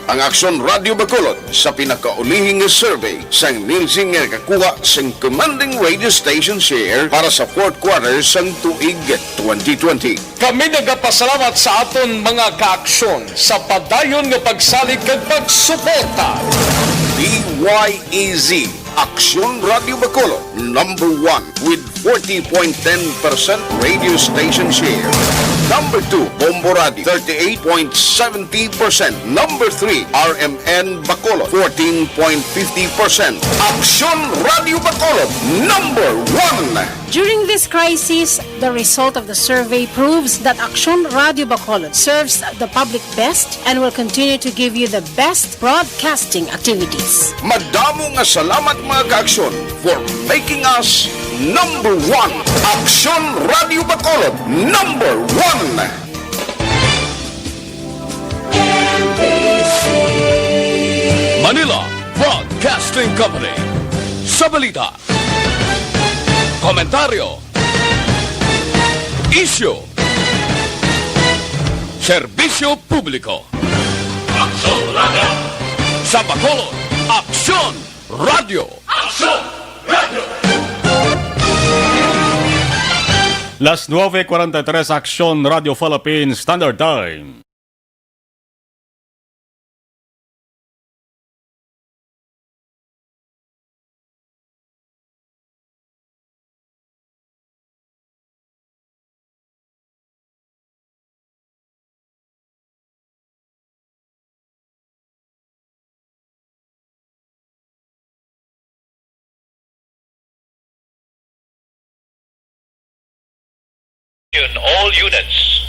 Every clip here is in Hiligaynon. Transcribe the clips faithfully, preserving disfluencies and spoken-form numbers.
Ang Aksyon Radio Bacolod sa pinakaulihi nga survey sang Nielsen nga nakakuha sing commanding radio station share para sa fourth quarter sang tuig twenty twenty. Kami nagapasalamat sa aton mga kaaksyon sa padayon nga pagsalig kag pagsuporta. D Y E Z, Aksyon Radio Bacolod, number one with forty point ten percent radio station share. Number two, Bombo Radio, thirty-eight point seventy percent. Number three, R M N Bacolod, fourteen point fifty percent. Aksyon Radio Bacolod, number one. During this crisis, the result of the survey proves that Aksyon Radio Bacolod serves the public best and will continue to give you the best broadcasting activities. Madamo nga salamat, mga kaaksyon, for making us number one. Aksyon Radio Bacolod, number one. Manila Broadcasting Company. Sa balita, komentaryo, isyu, serbisyo publiko. Aksyon Radio. Sa Bacolod, Aksyon Radio. Aksyon Radio. Las nueve cuarenta y tres, Aksyon Radio Philippines Standard Time. Attention, all units.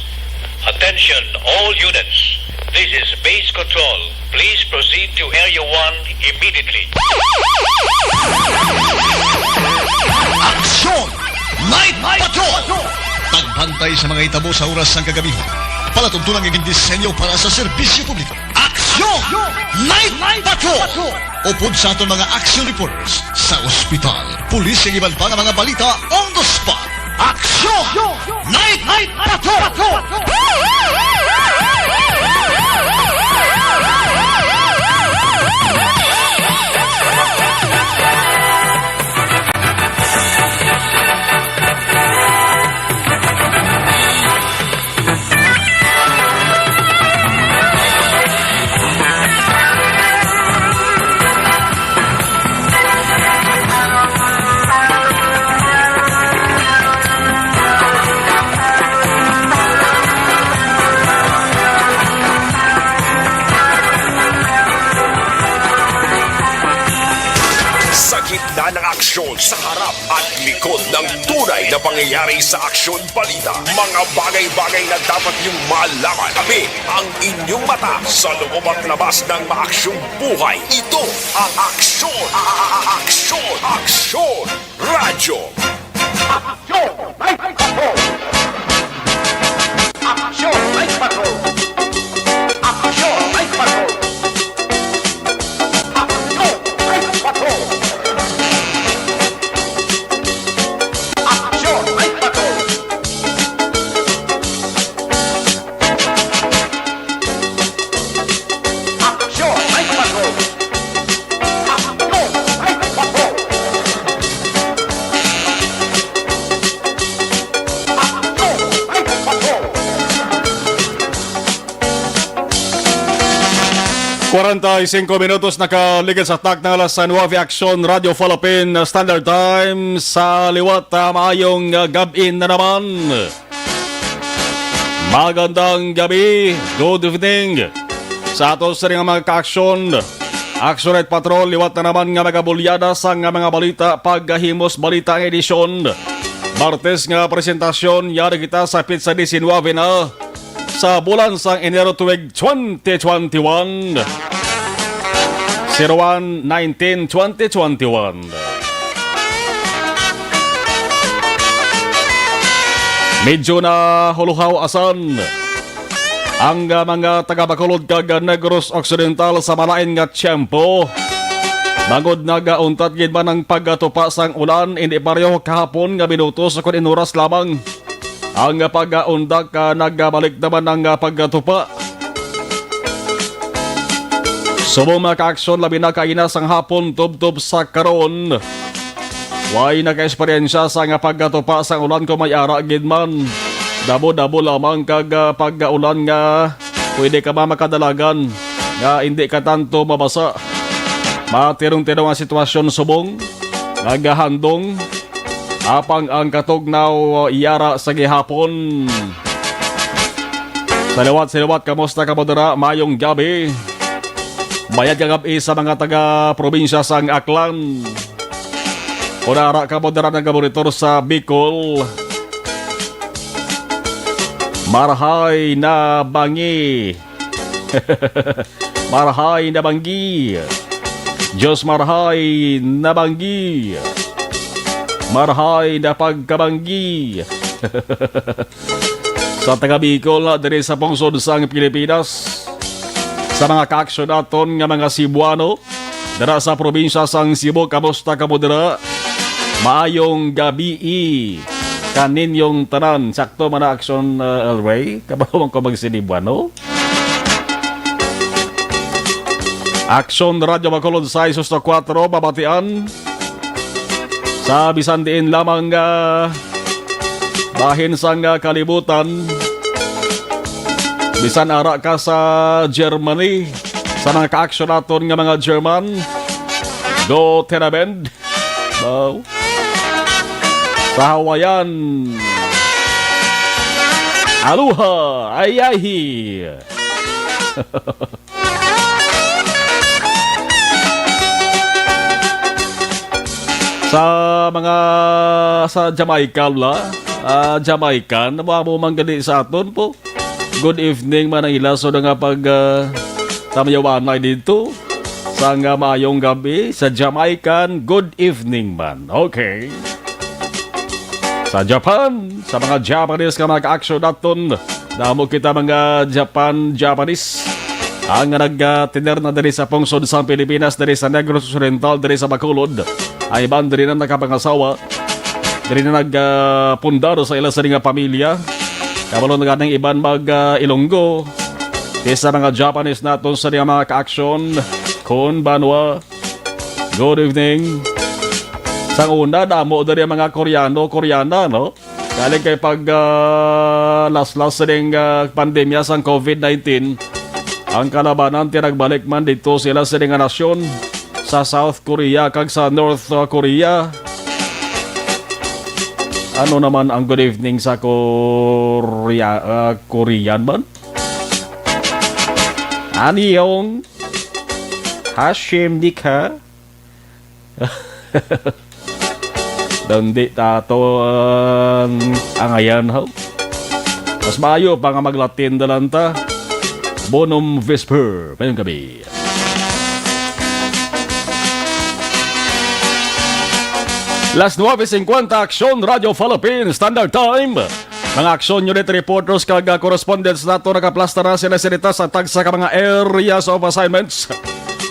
Attention, all units. This is Base Control. Please proceed to Area one immediately. Aksyon! Night Patrol! Pagbantay sa mga hitabo sa oras sang kagamihan. Palatuntunan nga gindisenyo para sa serbisyo publiko. Aksyon! Night Patrol! Upod sa aton mga action reporters sa ospital, pulis, kag iban pa nga mga balita on the spot. Aksyon! Night Patrol! Sa gitna ng aksyon, sa harap at likod ng tunay na pangyayari sa aksyon balita, mga bagay-bagay na dapat niyong malaman. Kami ang inyong mata sa loob at labas ng maaksyong buhay. Ito ang aksyon, a-, a-, a-, aksyon, aksyon, radyo. Aksyon! Night Patrol! Aksyon! Night Patrol! Aksyon! Night Patrol! Aksyon! Night Patrol! Aksyon! Night Patrol! Aksyon! Night Patrol! Aksyon! Night Patrol! Aksyon! Night Patrol! Kwarenta y singko minutos nakaligid sa takna alas nuebe, Aksyon Radio Philippine Standard Time. Sa liwat, ah, maayong, ah, gab-i na naman. Magandang gabi, good evening. Sa ato sa mga kaaksyon, Action Night Patrol, liwat na naman nga magabulyada sa nga mga balita, paghimos balita nga edisyon. Martes nga presentasyon, yari kita sa petsa diecinuebe na sa bulan sang Enero tuig twenty twenty-one. Zero one nineteen twenty twenty-one. Medyo na huluhaw asan ang, ah, mga taga Bacolod kag Negros Occidental sa malain nga tiyempo. Bangod nagauntat gid man ang pagkatupa sang ulan, hindi pareho kahapon nga minutos kon in oras lamang. Ang pag-undak, ah, nagbalik naman ang, ah, pagtupa. Subong, mga ka-aksyon, labi na kaina sang hapon tubtob sa karon. Way nakaeksperyensya sa nga pagkatupa sang ulan kung may ara gid man. Dabo-dabo lamang kag, ah, pagkaulan nga pwede ka ba makadalagan nga hindi ka tanto mabasa. Matirong-tirong ang sitwasyon subong nagahandong apang ang katugnaw yara sa gihapon. Sa liwat, sa liwat, kamusta ka mo dira? Mayong gabi. Mayad nga gab-i sa mga taga probinsya sang Aklan. Kung ara ka mo dira nagaboritor sa Bicol, marhay na bangi. Marhay na banggi. Diyos, marhay na banggi. Marhay na pagkabanggi. Sa taga Bicol, diri sa pungsod sang Pilipinas, sa mga kaaksyon naton nga mga Cebuano, dira sa probinsya sang Cebu, kamusta kamo dira? Maayong gabii kaninyong tanan. Sakto man na aksyon, uh, El Rey. Kabalo man ko mag-Cebuano. Aksyon Radyo Bacolod sais to kuwatro, mabatian sa bisan diin lamang nga bahin sang, ah, kalibutan. Bisan ara ka sa Germany, sa mga kaaksyon naton nga mga German, go tenabend. Wow. Sa Hawaiian, aloha, ayahi. Sa mga sa Jamaica la, ah, Jamaican, amo man gani sa aton po. Good evening man ang ila sa nga pag, ah, tamayawanay dito. Sa nga maayong gabi sa Jamaican, good evening man. Okay. Sa Japan, sa mga Japanese nga mga kaaksyon naton, damo kita mga Japan, Japanese ang nagtiner na diri sa pungsod sang Pilipinas, diri sa Negros Occidental, diri sa Bacolod. Ang iban diri na nakapangasawa, diri na nagpundar sa ila sa nga pamilya. Kabalo na ganing iban mag, ah, Ilonggo. Di sa mga Japanese naton sa mga kaaksyon, konbanwa. Good evening. Sang una, damo diri ang mga Koreano, Koreana, no? Galing kay pag, ah, laslas sining, ah, pandemya sang covid nineteen, ang kalabanan tinagbalik man dito sila sining nga nasyon sa South Korea kag sa North, ah, Korea. Ano naman ang good evening sa Korea, ah, Korean man? Annyeong, Hashem Nikha. Dandi tato ang angayan, haw. Mas maayo pa nga mag-Latin da lang ta. Bonum Vesper, mayong gabi. Las nuebe cincuenta, Aksyon Radio Philippines Standard Time. Mga Aksyon Unit reporters kag, ah, correspondents nato nakaplasta na sila sinita sa tagsa ka mga areas of assignments.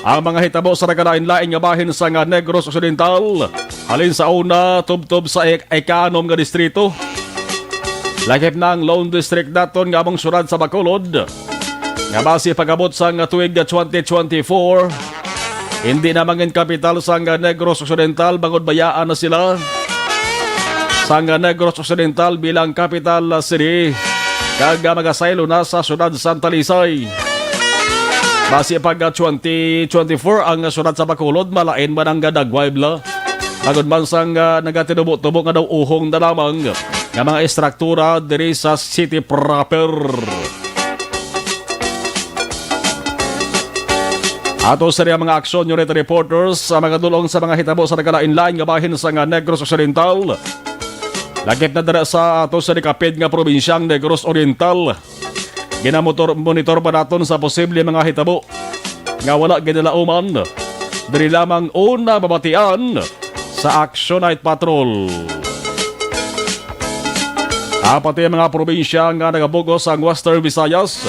Ang mga hitabo sa nagkalain-lain nga bahin sa nga Negros Occidental, halin sa una, tubtob sa ik-, ikanom nga distrito. Lakip na ang Lone District naton nga among syudad sa Bacolod, nga basi pag-abot sang tuig twenty twenty-four, hindi na mangin kapital sang Negros Occidental, bangod bayaan na sila sang Negros Occidental bilang capital city, kag magasaylo na sa syudad sang Talisay. Basi pag twenty twenty-four ang syudad sa Bacolod, malain man ang gadagway bla. Bangod man sang, ah, nagatinubo-tubo nga daw uhong na lamang nga mga estruktura diri sa city proper. Ato sa mga Aksyon Unit reporters, sa mga dulong sa mga hitabo sa nagkalain-lain nga bahin sa nga Negros Occidental. Lakip na dira sa ato sa nikapid nga probinsyang Negros Oriental. Ginamotor-, monitor pa naton sa posible mga hitabo nga wala ginalauman. Diri lamang una mabatian sa Action Night Patrol. Apat ang mga probinsya nga nagabugos ang Western Visayas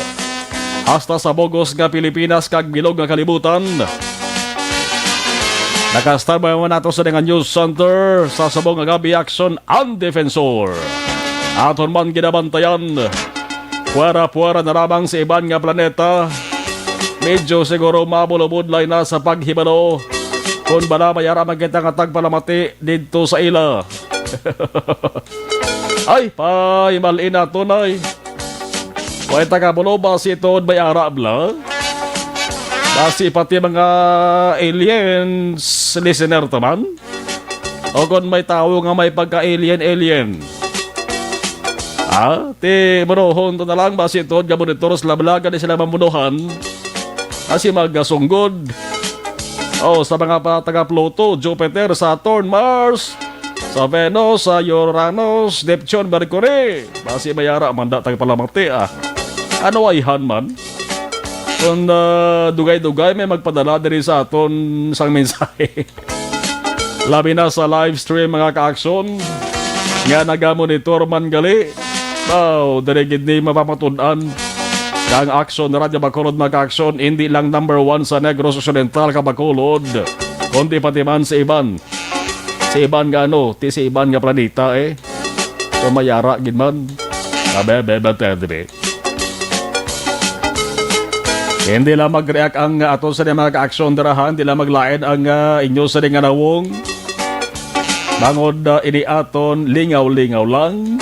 hasta sa bugos nga Pilipinas kag bilog nga kalibutan. Naka-standby man nato sa nga news center sa subong nga gabi, Action ang Defensor. Aton man ginabantayan. Puwera-puwera na lamang sa iban nga planeta, Medyo siguro mabulobod lang na sa paghibalo. Kung bala may ara man kita nga tagpalamati didto sa ila. Ay, pahimal-in naton, ay. Way taga Buloba si Tood may ara bla. Basi pati mga aliens listener taman. O kon may tawo nga may pagka-alien-alien. Ah, ti bunuhon to na lang, basi tuod nga monitor sa lablagan di sila mamunuhan. Asi magasunggod. Oh, sa mga pa taga Pluto, Jupiter, Saturn, Mars, sa Venus, sa Uranus, Neptune, Mercury. Basi may ara man da tagpalamati, ah. Ano ayhan man? Kung, ah, dugay-dugay may magpadala diri sa aton sang mensahe. Labi na sa live stream, mga ka-aksyon, nga nagamonitor man gali. Wow, diri gid ni mapamatud-an nga ang Aksyon Radyo Bacolod, mga ka-aksyon, hindi lang number one sa Negros Occidental kag Bacolod, kundi pati man sa iban, sa iban nga ano, ti sa iban nga planeta, eh. So, may ara gid man. Abe, be, be, te, de, be. Hindi lang mag-react ang, uh, ato sa mga ka-aksyon dira, ha. Hindi lang maglain ang, uh, inyo sa nga nawong. Bangod, uh, ini aton lingaw-lingaw lang.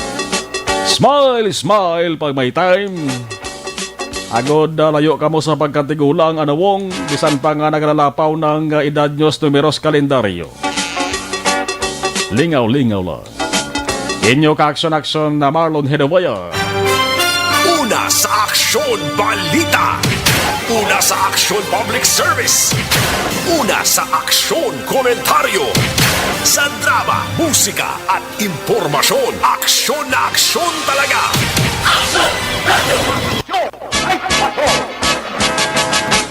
Smile, smile pag may time. Agod, uh, layo kamo sa pagkatigulang, anawong, bisan pa nga naglalapaw ng, uh, edad nyo sa numeros kalendaryo. Lingaw-lingaw lang. Inyo ka-aksyon-aksyon na Marlon Hidawayan. Una sa aksyon, balita. Una sa aksyon, public service. Una sa aksyon, komentaryo. Sa drama, musika, at impormasyon. Aksyon na aksyon talaga. Aksyon! Radyo! Aksyon! Ay, aksyon!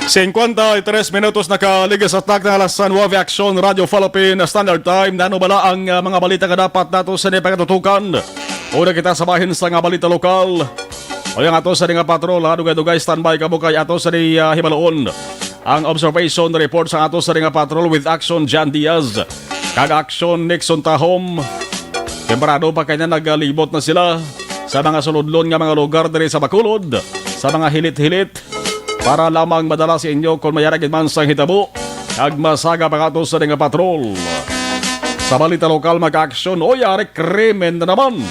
Singkwenta y tres minutos nakaligis sa takna alas nuebe, Aksyon Radyo Philippine Standard Time. Nano bala ang, ah, mga balita nga dapat nato sa pagkatutukan? Una kita sa bahin sa nga balita lokal. O yang ato sa nga patrol, ha, dugay-dugay, standby kamo kay ato sa, ah, hibaloon ang observation report sa ato sa nga patrol with Action Jan Diaz kag Action Nixon Tahom. Temprano pa kay na nagalibot na sila sa mga sulodlon nga mga lugar diri sa Bacolod, sa mga hilit-hilit, para lamang madala sa inyo kon may ara gid man sang hitabo kag masaga pa nga ato sa nga patrol. Sa balita lokal, mga ka-aksyon, o yari, krimen na naman.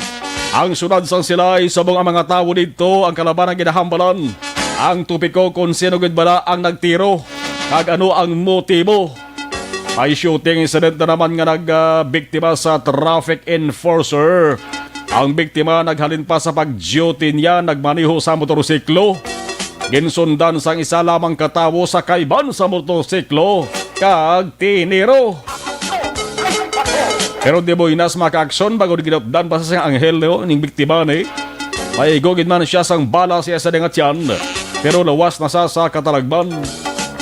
Ang siyudad sang Silay, subong ang mga tawo didto, ang kalabanan ginahambalan. Ang topiko kung sino gid bala ang nagtiro kag ano ang motibo. May shooting incident na naman nga nag, ah, biktima sa traffic enforcer. Ang biktima naghalin pa sa pag-duty niya, nagmaneho sa motorsiklo. Ginsundan sang isa lamang ka tawo sa kaiban sa motorsiklo kag tiniro. Pero di mo inas makaaksyon bangod ginupdan pa sa siyang anghel, no? Ning biktima ni. Maigo gid man siya sang bala siya sa nga tiyan, pero lawas na sa, sa katalagman.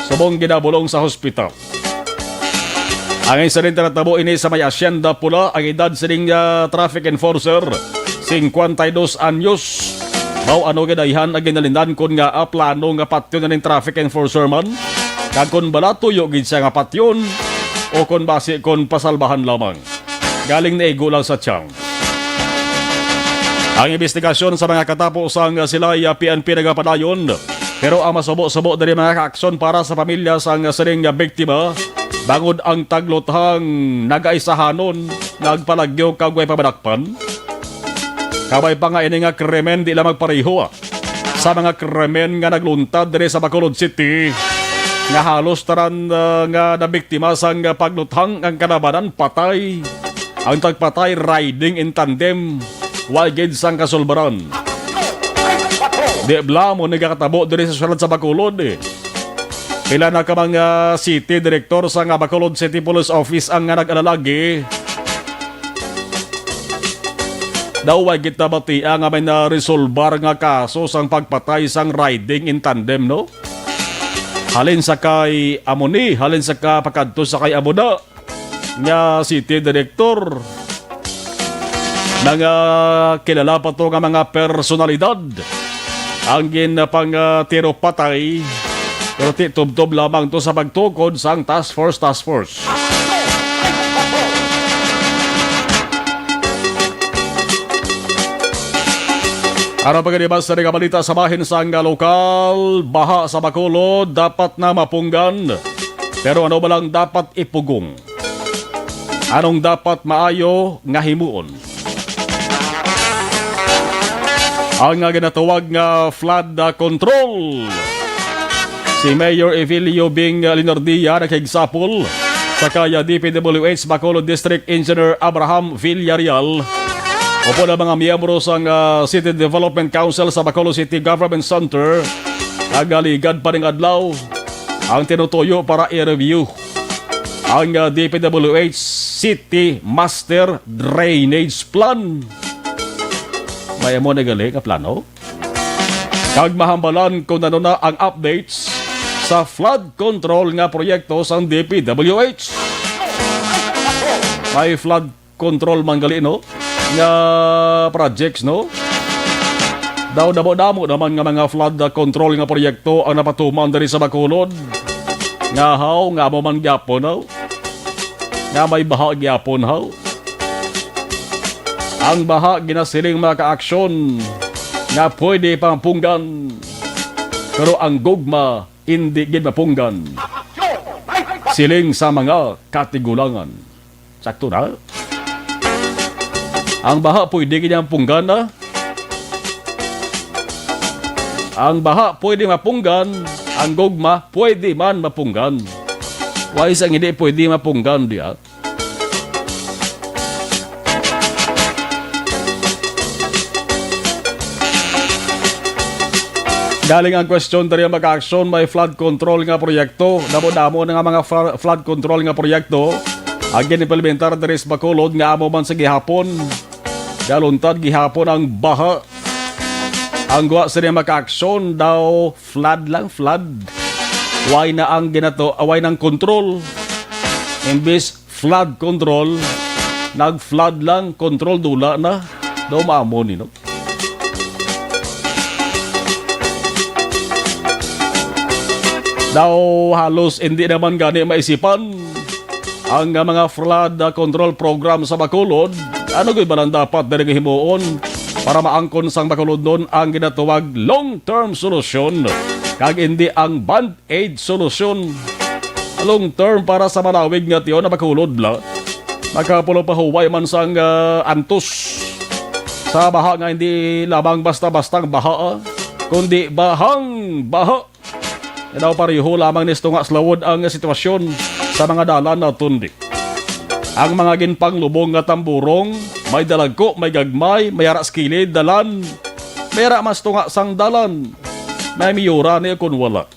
Subong ginabulong sa hospital. Ang insidente natabo ini sa may Hacienda Pula. Ang edad sining, ah, traffic enforcer, singkwenta y dos anyos. Mao ano gid ayhan ang ginalinan kon nga, ah, plano nga patyon na ning traffic enforcer man, kag kon bala tuyo gid siya nga patyon o kon basi kon pasalbahan lamang. Galing naigo lang sa tiyan. Ang imbestigasyon sa mga katapo sang Silay P N P nagapadayon, pero ang masubo-subo diri, mga kaaksyon, para sa pamilya sang sining biktima, bangod ang tagluthang nagaisahanon, nagpalagyo kag way pamadakpan. Kabay pa nga ini nga krimen di lang magpareho, ah, sa mga krimen nga nagluntad diri sa Bacolod City, nga halos tanan, ah, nga nabiktima sang pagluthang ang kalabanan patay. Ang tagpatay riding in tandem, way gid sang kasulbaran. Di bala mo nagakatabo diri sa syudad sa Bacolod, eh. Pila na ka mga city director sa nga Bacolod City Police Office ang nga nag-alalagi. Daw way kita batia nga may naresolbar nga kaso sang pagpatay sang riding in tandem, no? Halin sa kay amo ni, halin sa ka pakadto sa kay amo na nga city director. Mga kilala pa to nga mga personalidad ang ginpang, ah, tiro patay, pero ti tubtob lamang to sa pagtukod sang task force, task force. Aron pagkadibas sa nga balita sa bahin sang lokal, baha sa Bacolod dapat na mapunggan. Pero ano ba lang dapat ipugong? Anong dapat maayo nga himuon? Ang, ah, ginatawag nga flood, ah, control. Si Mayor Evelio Bing, ah, Linardia naghigsapol sa kay, ah, D P W H Bacolod District Engineer Abraham Villarreal, upod ang mga miyembro sang, ah, City Development Council sa Bacolod City Government Center, nagaligad pa ning adlaw ang tinutuyo para i-review ang, ah, D P W H City Master Drainage Plan. May amo na gali nga plano? Kag mahambalan kung ano na ang updates sa flood control nga proyekto sang D P W H. May flood control man gali, no, nga projects, no? Daw damo-damo naman nga mga flood control nga proyekto ang napatuman diri sa Bacolod. Nga haw, nga amo man gyapon, haw. Nga may baha gyapon, haw. Ang baha ginasiling mga kaaksyon nga pwede pang punggan, pero ang gugma indi gid mapunggan. Siling sa mga katigulangan. Sakto na. Ang baha pwede gid ang punggan, ah. Ang baha pwede mapunggan, ang gugma pwede man mapunggan. Why sang hindi pwede mapunggan diya? Galing ang question diri, mga kaaksyon, may flood control nga proyekto. Damo-damo na nga mga fla-, flood control nga proyekto ang ginimplementar diri sa Bacolod nga amo man sa gihapon. Galuntad gihapon ang baha. Ang guwa sini, mga kaaksyon, daw flood lang, flood. Why na ang ginato, why nang control? Imbis flood control, nag-flood lang, control dula na. Daw maamo ni, no? Daw halos hindi naman gani maisipan ang, ah, mga flood, ah, control program sa Bacolod. Ano gid ba nang dapat diri nga himuon para maangkon sang Bacolodnon ang ginatawag long-term solusyon, kag hindi ang band-aid solusyon? Long term para sa malawig nga tiyo na Bacolod, bla. Makapulo pa huway man sang, ah, antos sa baha nga hindi lamang basta-bastang baha, ah, kundi bahang baha. Nga daw pareho lamang ni tunga sa lawod ang sitwasyon sa mga dalan naton di. Ang mga ginpanglubong nga tamburong, may dalagko, may gagmay, may ara sa kilid, dalan, may ara mas tunga sang dalan. May miyura ni kun wala.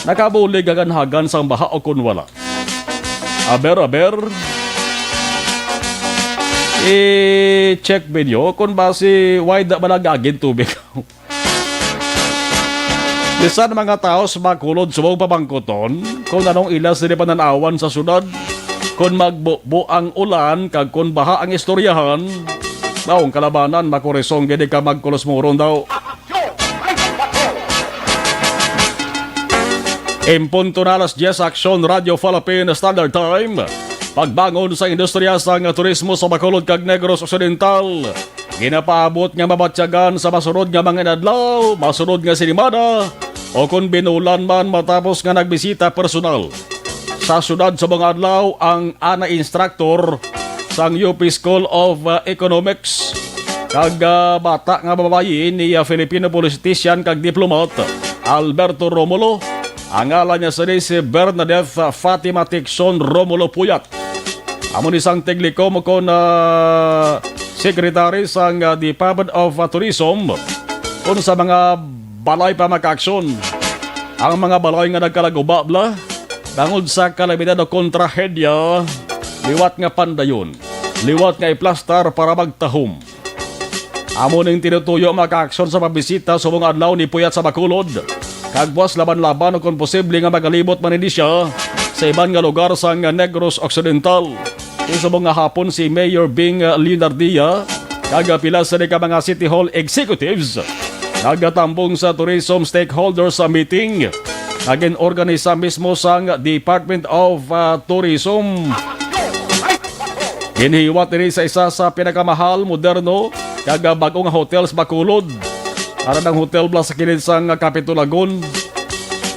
Nakabulig hagan-hagan sang baha o kun wala. Aber, aber. I-check video kung basi why da ba nagagin tubig. Bisan mga tawo sa Bacolod subong pamangkuton kung anong ila sini panan-awan sa syudad. Kung magbubo ang ulan kag kung baha ang istoryahan, maong kalabanan makurisong gid ka magkulos-muron daw. En punto na alas diyes, Aksyon Radyo Philippine Standard Time. Pagbangon sa industriya sang turismo sa Bacolod kag Negros Occidental ginapaabot nga mabatyagan sa masunod nga mga inadlaw, masunod nga sinimana, o kon binulan man matapos nga nagbisita personal sa syudad sa mga adlaw ang ana instructor sang U P School of, uh, Economics kag, uh, bata nga babayi ni, uh, Filipino politician kag diplomat Alberto Romulo. Ang ngalan niya sini si Bernadette, uh, Fatima Tixon Romulo Puyat. Amo ni sang Teglikom kon, ah, secretary sang, ah, Department of, ah, Tourism, kon sa mga balay pa makaaksyon. Ang mga balay nga nagkalaguba bla, bangod sa kalamidad o kontrahedya, liwat nga pandayon, liwat nga iplastar para magtahom. Amo ning tinutuyo, mga kaaksyon, sa pagbisita subong adlaw ni Puyat sa Bacolod, kag buas laban-laban o kon posible nga magalibot man ini siya sa iban nga lugar sang Negros Occidental. Subong nga hapon si Mayor Bing Leonardia kag pila sini ka mga City Hall executives nagatambong sa tourism stakeholders sa meeting nga gin-organisa mismo sang Department of, ah, Tourism. Ginhiwat ini sa isa sa pinakamahal, moderno, kag, ah, bag-o nga hotel sa Bacolod. Aran ang hotel bala sa kilid sang Capitol Lagoon.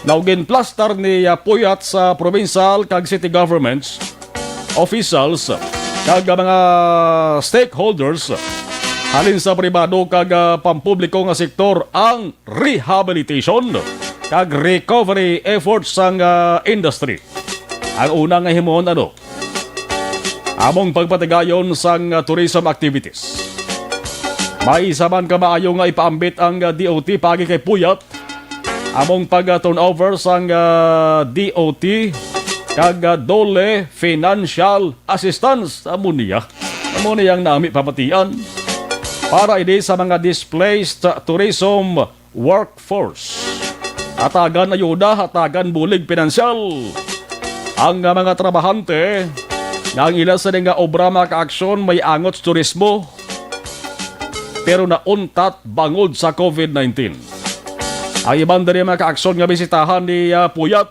Naugin plastar ni, ah, Puyat sa provincial kag city governments, officials, kag mga stakeholders halin sa pribado kag, ah, pampubliko nga sektor ang rehabilitation kag recovery efforts sang, ah, industry. Ang una nga himuon, ano, among pagpatigayon sang, ah, tourism activities. May isa man ka maayo nga ipaambit ang, ah, D O T paagi kay Puyat. Among pag, ah, turnover sang, ah, D O T kag, ah, DOLE financial assistance. Amo niya. Amo niya ang nami pamatian. Para ini sa mga displaced, ah, tourism workforce. Hatagan ayuda, hatagan bulig pinansyal ang, ah, mga trabahante nga ang ila sini nga obra, mga kaaksyon, may angot sa turismo, pero nauntat bangod sa covid nineteen. Ang iban diri, mga kaaksyon, nga bisitahan ni, ah, Puyat,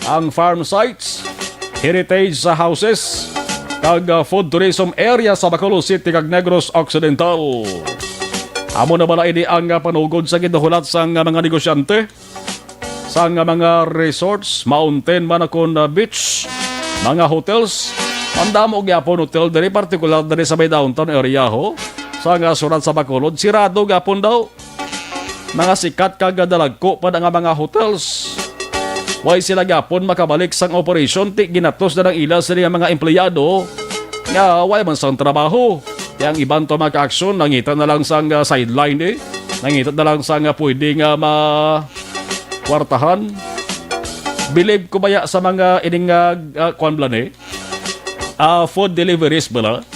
ang farm sites, heritage sa houses, kag, ah, food tourism area sa Bacolod City kag Negros Occidental. Amo na bala ini ang, ah, panugod sa ginhuhulat sang, ah, mga negosyante, sang, ah, mga resorts, mountain man kon, ah, beach, mga hotels. Ang damo gyapon hotel diri, partikular diri sa may downtown area, ho, sa, ah, surat sa Bacolod. Sirado gyapon daw. Mga sikat kag dalagko pa na nga mga hotels. Way sila gyapon makabalik sang operasyon, ti ginatos na lang ila sila nga mga empleyado nga way man sang trabaho. Kaya ang iban to, mga kaaksyon, nangita na lang sang, ah, sideline, eh. Nangita na lang sang, ah, pwede nga ma-, kwartahan. Believe ko baya sa mga ining, ah, ah, kwan bala ni, ah, food deliveries bala.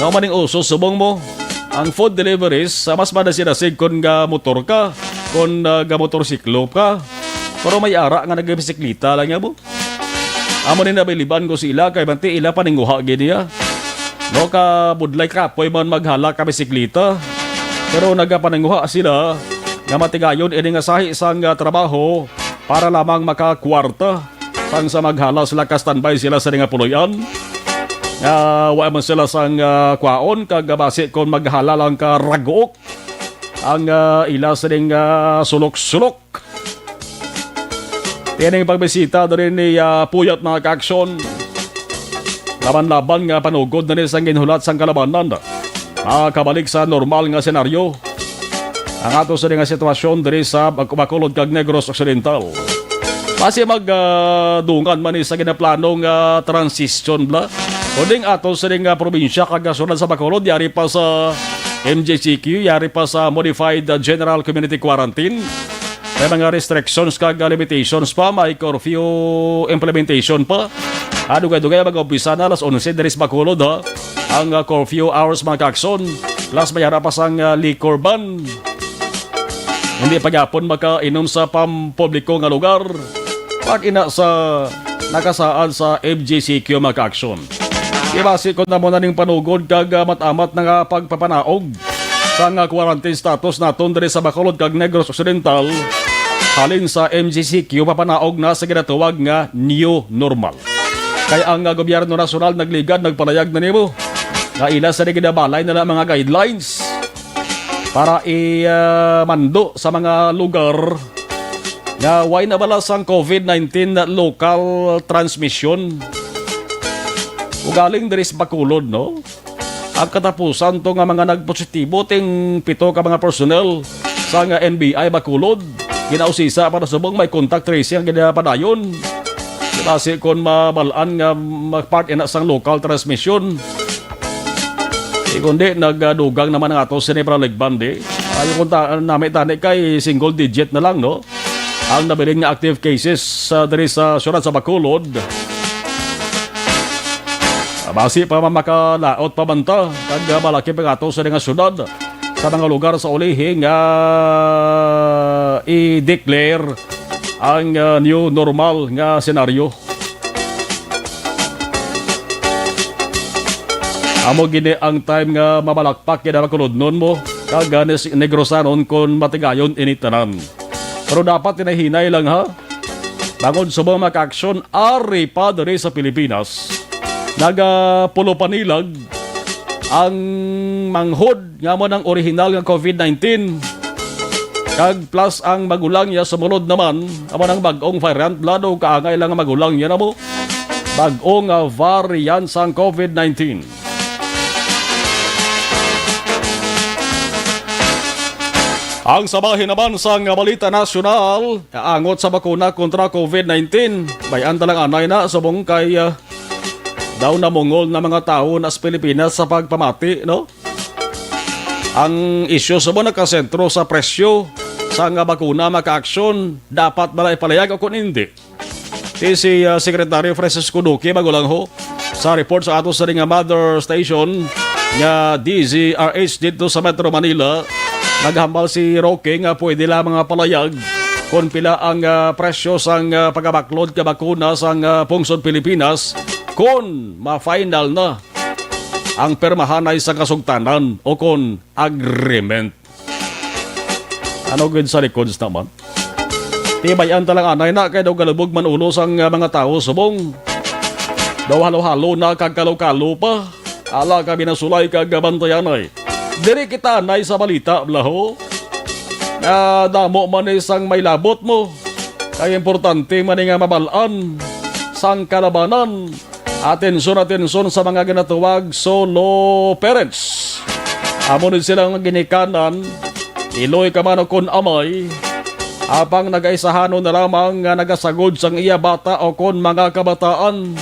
Nga maning uso, subong mo, ang food deliveries, ah, mas madasig-dasig kon ga motor ka, kon, ah, ga motorsiklo ka. Pero may ara nga nagabisikleta lang nga mo. Amo ni nabiliban ko sila kay manti ila paninguha gid niya. No, kabudlay kapoy man maghala ka bisikleta. Pero nagapaninguha sila nga matigayon ini nga sahi sang, ah, trabaho para lamang makakwarta. Sang sa maghala sila, ka-standby sila sa nga puloy-an. Nga wa man sila sang, ah, kwaon, kag basi kon maghala lang ka raguok ang, ah, ila sining, ah, sulok-sulok. Ining pagbisita diri ni, ah, Puyat, mga kaaksyon. Laban-laban nga panugod na ni sang ginhulat sang kalabanan. Makabalik sa normal nga senaryo ang ato sini nga sitwasyon diri sa Bac-, Bacolod kag Negros Occidental. Basi mag, ah, dungan man ni sa ginaplano nga transition bala. Kundi ang ato sini nga probinsya kag sulod sa Bacolod, yari pa sa M G C Q, yari pa sa Modified, ah, General Community Quarantine. May mga restrictions kag, ah, limitations pa, may curfew implementation pa. Ah, dugay-dugay, mag-umpisa na alas onse diri sa Bacolod, ha. Ang, ah, curfew hours, mga kaaksyon, plus may ara pa sang, ah, liquor ban. Hindi pa gyapon makainom sa pampubliko nga lugar. Pag ina sa nakasaad sa M G C Q, mga kaaksyon. Ibasi ko na mo na ning panugod kag, ah, mat-amat na nga pagpapanaog sa nga quarantine status naton diri sa Bacolod kag Negros Occidental. Halin sa M G C Q, papanaog na sa ginatawag nga new normal. Kay ang, ah, gobyerno nasyonal nagligad, nagpalayag na nimo nga ila sa ginabalay na lang mga guidelines para i, ah, mando sa mga lugar nga way na bala sang covid nineteen local transmission. Ugaling diri sa Bacolod, no? Ang katapusan to nga mga nagpositibo ting pito ka mga personnel sa nga N B I Bacolod. Ginausisa para subong may contact tracing ang ginapadayon. Kasi kon mabal-an nga mag-part ina sang local transmission, di kundi nagdugang naman ang ato sini para ligbandi. Ayo kung ta-, nami tani kay single digit na lang, no? Ang nabilin nga active cases sa diri sa siyudad sa Bacolod. Basi pa man makalaot pa man ta, kag malaki pa nga ato sa nga syudad, sa mga lugar sa ulihi nga i-declare ang, ah, new normal nga senaryo. Amo gini ang time nga mabalakpak gid ang Bacolodnon mo, kag, ah, Negros-, Negrosanon kon matigayon ini tanan. Pero dapat hinahinay lang, ha. Bangod sa mga kaaksyon ari pa diri sa Pilipinas, nagapulupanilag ang manghod nga amo nang orihinal nga covid nineteen. Kag plus ang magulang niya sumulod naman, amo nang bag-ong variant, lalo kaangay lang ang magulang niya namo. Bag-ong, ah, variant sang covid nineteen. Ang sa bahin naman sang balita nasyonal, angot sa bakuna kontra covid nineteen, bayan ta lang anay na subong kay, ah, daw namungol na mga tawo na sa Pilipinas sa pagpamati, no? Ang isyu sa mo nakasentro sa presyo sa nga bakuna makaaksyon, dapat ba na ipalayag o kung hindi? Ti si, ah, Secretary Francisco Duque, magulang ho, sa report sa ato sa nga mother station nga D Z R H dito sa Metro Manila, naghambal si Roque nga pwede lamang nga palayag kung pila ang, ah, presyo sang, ah, pagabaklod ka bakuna sang, ah, pungsod Pilipinas kung ma-final na ang permahanay sa kasugtanan o kon agreement. Ano gid sa likod naman? Tibay-an ta lang anay na kay daw galubog man ulo sang, ah, mga tawo subong daw halo-halo na kag kalo-kalo pa. Ala ka binasulay kag bantayanay. Diri kita anay sa balita, blaho. Ah, damo man ni sang may labot mo. Kay importante man ni nga mabal-an sang kalabanan. Atensyon, atensyon sa mga ginatawag solo parents. Amo ni sila nga ginikanan, iloy ka man o kon amay, apang nagaisahanon na lamang nga nagasagod sang iya bata o kon mga kabataan.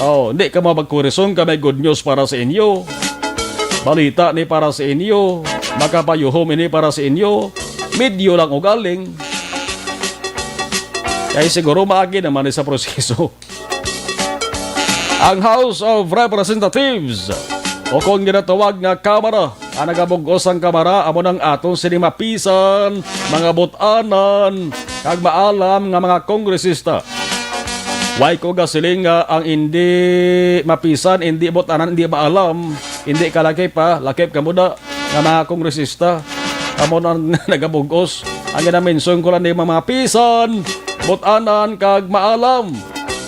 Oh, hindi ka mabagkurison ka may good news para sa inyo. Balita ni para sa inyo, makapayuhom ini para sa inyo. Medyo lang ugaling. Kay siguro maagi naman ni sa proseso. Ang House of Representatives, o kon ginatawag nga Kamara, ang nagabug-os sang Kamara, amo nang aton sini mapisan, mga bot-anan, kag maalam nga mga kongresista. Way ko gasiling nga ang indi mapisan, indi bot-anan, indi maalam, indi kalakip, ha? Lakip kamo da nga mga kongresista. Amo na nagabug-os. Ang ginamention ko lang ni mga pisan, bot-anan, kag maalam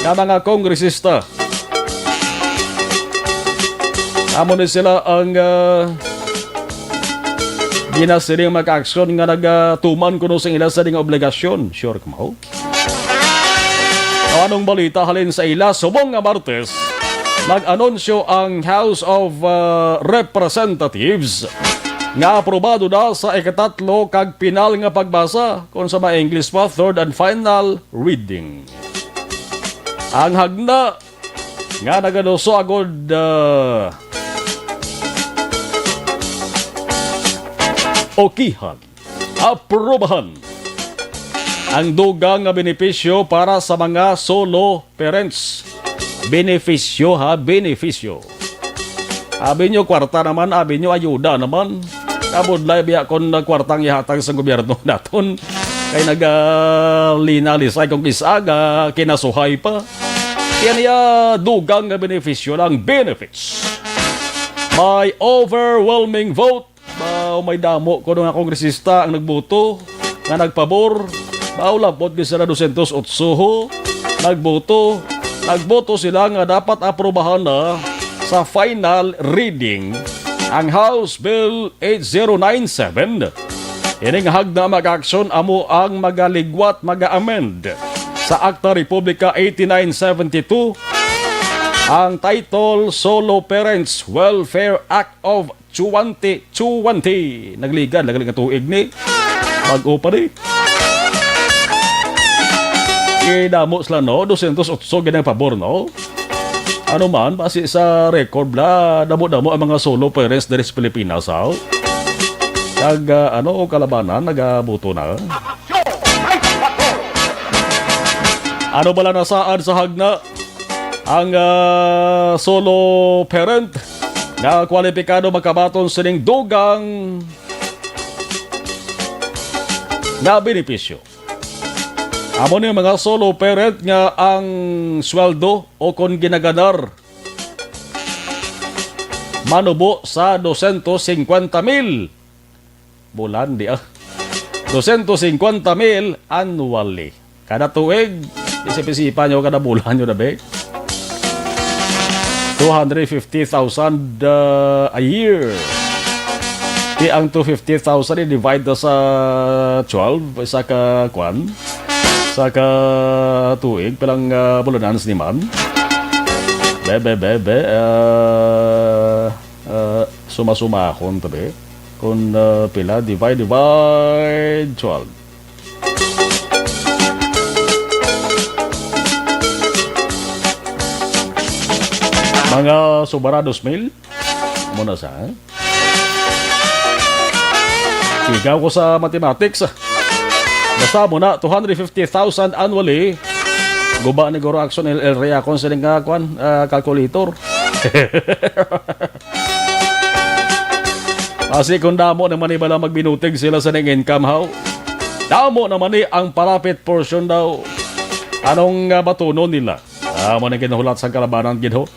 nga mga kongresista. Amo ni sila ang, ah, ginasiling magka-aksyon nga nagatuman kuno sa ila sa nga obligasyon. Sure ka mo? O, anong balita halin sa ila? Subong nga Martes, nag-anunsyo ang House of, uh, Representatives nga aprobado na sa ikatatlo kag pinal nga pagbasa, kung sa mga English pa, third and final reading. Ang hagna nga nagaluso agod, uh, okihan. Aprubahan ang dugang nga benepisyo para sa mga solo parents. Benepisyo, ha, benepisyo. Abi nyo, kwarta naman, abi nyo, ayuda naman. Kabudlay biya kon kwartang ihatag sa gobyerno naton. Kay nagalina-lisay kung kis-a nga kinasuhay pa. Yan iya dugang nga benepisyo lang, benefits. By overwhelming vote, ba, may damo kuno nga kongresista ang nagboto nga nagpabor. Ba, labot gid sila, dosyentos otso ho nagboto. Nagboto sila nga dapat aprobahan na sa final reading ang House Bill eight zero nine seven. Ini nga hagna mag-aksyon amo ang magaligwat, maga-amend sa Akta Republika eighty-nine seventy-two, ang title Solo Parents Welfare Act of twenty twenty. Nagligad, nagligad nga tuig ni. Bag-o pa ni. Idamo sila, no? Dosyentos otso gid ang pabor, no? Ano man, base sa record bla, damo-damo ang mga solo parents diri sa Pilipinas, ha? Kag, ah, ano, kalabanan, nagaboto na. Ano bala nasaad sa hagna ang, ah, solo parent nga kwalipikado makabaton sining dugang nga benepisyo? Amo ni mga solo parent nga ang sweldo o kon ginaganar manubo sa dosyentos singkwenta mil bulan, di ah. Dosyentos singkwenta mil annually. Kada tuig, isip-isipan nyo, kada bulan nyo na, be. Two hundred fifty thousand, uh, a year. Ti ang two fifty thousand i-divide na sa twelve, sa ka, kwan? Sa ka tuig, pilang, ah, bulanan ni man? Be, be, be, be, ah, ah, suma-sumahon, tabi. Kung, ah, pila, divide, divide, twelve. Mga sobra dos mil? Muna sa, eh? Ikaw ko sa mathematics. Basta mo na, two hundred fifty thousand annually. Guba ni Guro Action, el, el Rey Akon, sining nga, kwan, ah, calculator. Kasi kung damo naman ni bala magbinutig sila sa ning income, how? Damo naman ni ang palapit portion daw. Anong, ah, batunon nila? Ah, mo na ginahulat sa kalabanan, Ginho.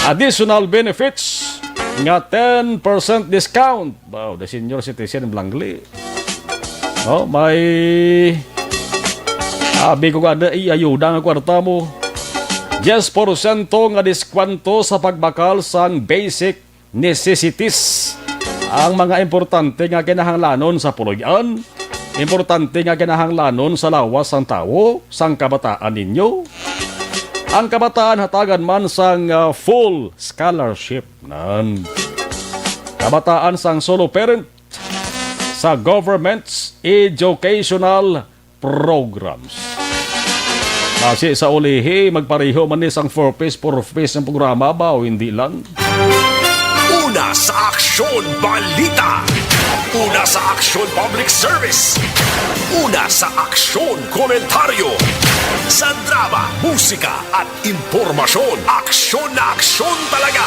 Additional benefits nga ten percent discount. Wow, the senior citizen, blangli. No, may, abi ko nga na, iayuda nga kwarta mo. Diyes porsyento nga diskwento sa pagbakal sang basic necessities. Ang mga importante nga kinahanglanon sa puloy-an, importante nga kinahanglanon sa lawas sang tawo, sang kabataan ninyo. Ang kabataan hatagan man sang, ah, full scholarship, nan. Kabataan sang solo parent sa government's educational programs. Kasi sa ulihi, magpareho man ni sang four Ps, four Ps ang programa ba o hindi lang? Una sa Aksyon Balita. Una sa Aksyon Public Service. Una sa Aksyon Komentaryo. Sa drama, musika, at impormasyon. Aksyon na aksyon talaga.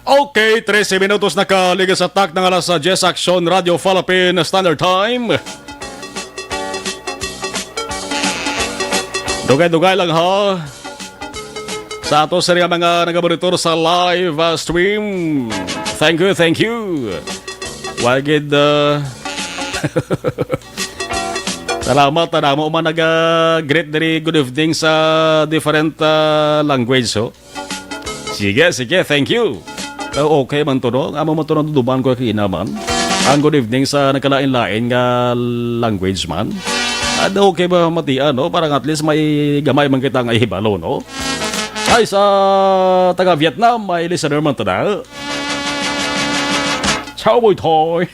Okay, trese minutos na kaligas sa tak ng alas diyes, Aksyon Radio Philippine Standard Time. Dugay-dugay lang, ha, sa ato sa mga nagabonitor sa live, uh, stream. Thank you, thank you. Wagid, uh, salamat, tadamo man naga-greet diri, good evening sa different, uh, language, ho. Sige, sige, thank you. Uh, okay man to, no? Amo man to, naduduman ko kinaman. Ang good evening sa nagkalain-lain nga language man. At okay ba matian, no? Parang at least may gamay man kita nga ihibalo, no? Ay, sa taga Vietnam, may listener man to na. Ciao, boy toy.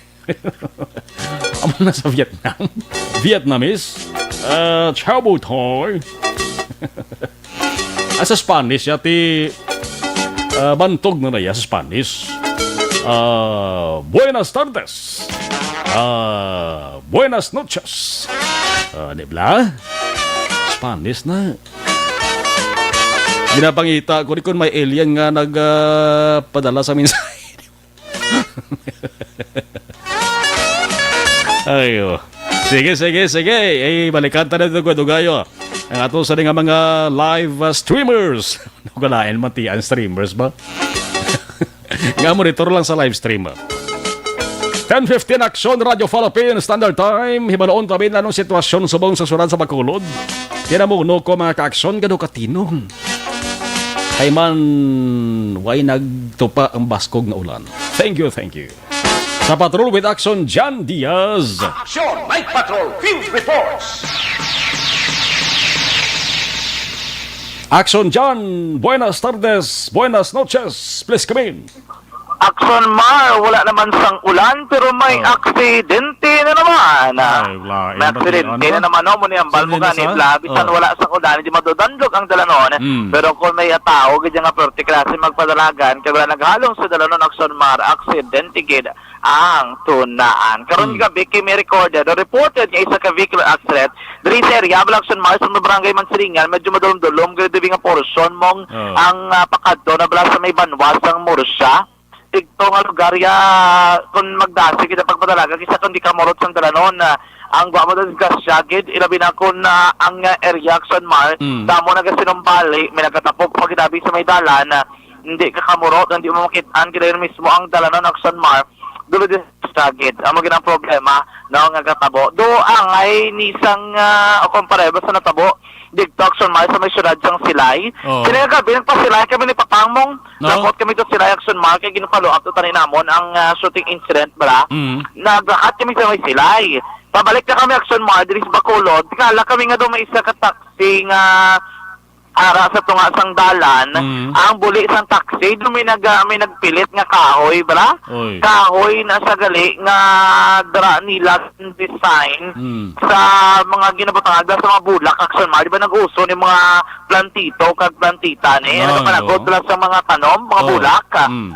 Amo na sa Vietnam. Vietnamese. Uh, ciao, boy toy. Ah, sa Spanish, yati, ah, bantog na na iya sa Spanish. Ah, buenas tardes. Ah, buenas noches. Ah, di bla? Spanish na. Ginapangita ko ni kung may alien nga nag, ah, padala sa mensahe. Ayo. Sige, sige, sige. Eh, balikan ta na dugay-dugayo ang ato sa nga mga live, uh, streamers. Nagkalain man ti ang streamers ba? Nga monitor lang sa live stream, ah. Ten fifteen, Aksyon Radio Philippine Standard Time. Hibaloon ta bin anong sitwasyon subong sa syudad sa Bacolod. Tinamuno ko, mga ka-aksyon, gado katinong. Kay man, way nagtupa ang baskog nga ulan. Thank you, thank you. Sa Patrol with Action, John Diaz. Action, Night Patrol Field Reports. Action, John. Buenas tardes, buenas noches. Please come in. Action, Mar, wala naman sang ulan, pero may Ah. aksidente na naman. Ah, Ay, lain may ba aksidente yan? na naman, no? Muna yung balmo Sino na gani, sa? Labi san Oh. wala sang ulan, hindi madudanlog ang dalanon. Mm. Pero kung may tao, gid nga perte klase magpadalagan, kay wala naghalong sa dalanon, Action, Mar, aksidente gid ang tunaan. Karon Mm. gabi, kay may recorded, o reported nga isa ka vehicular accident diri sa area, Balaction Mars, sa barangay Mansilingan, medyo madulom-dulom, gid dibi nga portion mong Oh. ang, ah, pakadto na bala sa may banwa sang Murcia. Igto nga lugar ya, kung magdasig kita pagpadalaga, kisa kung di ka murot sang dalanon, ah, ang gwa mo disgrasya gid, ilabi na kung, ah, ang, ah, area Action Mar, Mm. damo nagasinumbali, may nagatapok pa gid abi sa may dalan, ah, hindi ka kamurot, hindi mo makit-an gid mismo ang dalanon Action Mar. dulo din sa gid. Amo gid ang problema, no, nga katabo. Do angay ni sang, ah, o kung pareho sa natabo, didto, Action Mars, sa may siyudad sang Silay. Oo. Kini nga gabi, nagpasilay kami ni Papang Mong. No? Nabot kami to Silay, Action Mars, kay ginpalo-up to tanin namon ang, ah, shooting incident, bala. Mm. Naglakat kami sa may Silay. Pabalik na kami, Action Mars, diri sa Bacolod. Tikala kami nga do may isa ka taxi nga ara sa tunga sang dalan, Mm. ang buli sang taxi, do may nag-, ah, may nagpilit nga kahoy, bala? Oy. Kahoy na sa gali nga dara nila design Mm. sa mga ginabutangan sa mga bulak, Action Mars. Di ba nag-uso ni mga plantito kag plantita ni? Ano, Ano, panagot oo. Sila sa mga tanom, mga Oo. bulak? Mm.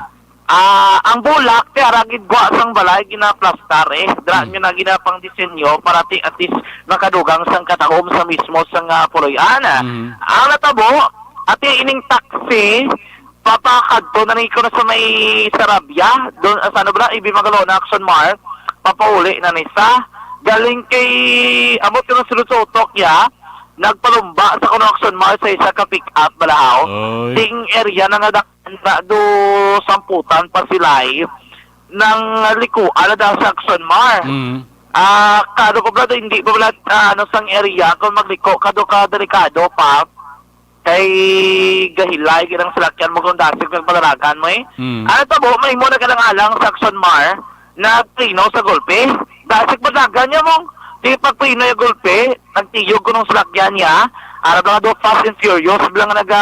Ah, ang bulak, ti ara gid gwa sang balay, ginaplastar, eh. Dira Hmm. nyo na ginapang disenyo para ti at least makadugang sang katahom sa mismo sang, ah, puloy-an. Hmm. Ang natabo, ati ining taxi, papakadto na ni ko na sa may Sarabia, doon, ah, sa ano ba, Ibi Magalona, Action Mars, papauli na ni sa. Galing kay, amot ko na sulod sa utok, ya, nagpalumba sa kuno Action Mars sa isa ka pick-up, balahaw. Oy. Ting area na nadak-, na do samputan pa sila, eh, nang likuan na daw sa Action Mars. Mm. Ah, kado pa pala, hindi pa pala, ah, ano, sang area, kung magliko, kado ka delikado pa, kay gahilay, ginang salakyan mo kung dasig kag palaragan mo, eh. Mm. Ano to, bo, may mo na ka lang alang sa Action Mars, nagpreno sa gulpi. Dasig palagan niya mong, di pagpreno yung gulpi, nagtiyog ko nung salakyan niya, arap lang do Fast and Furious, bilang naga,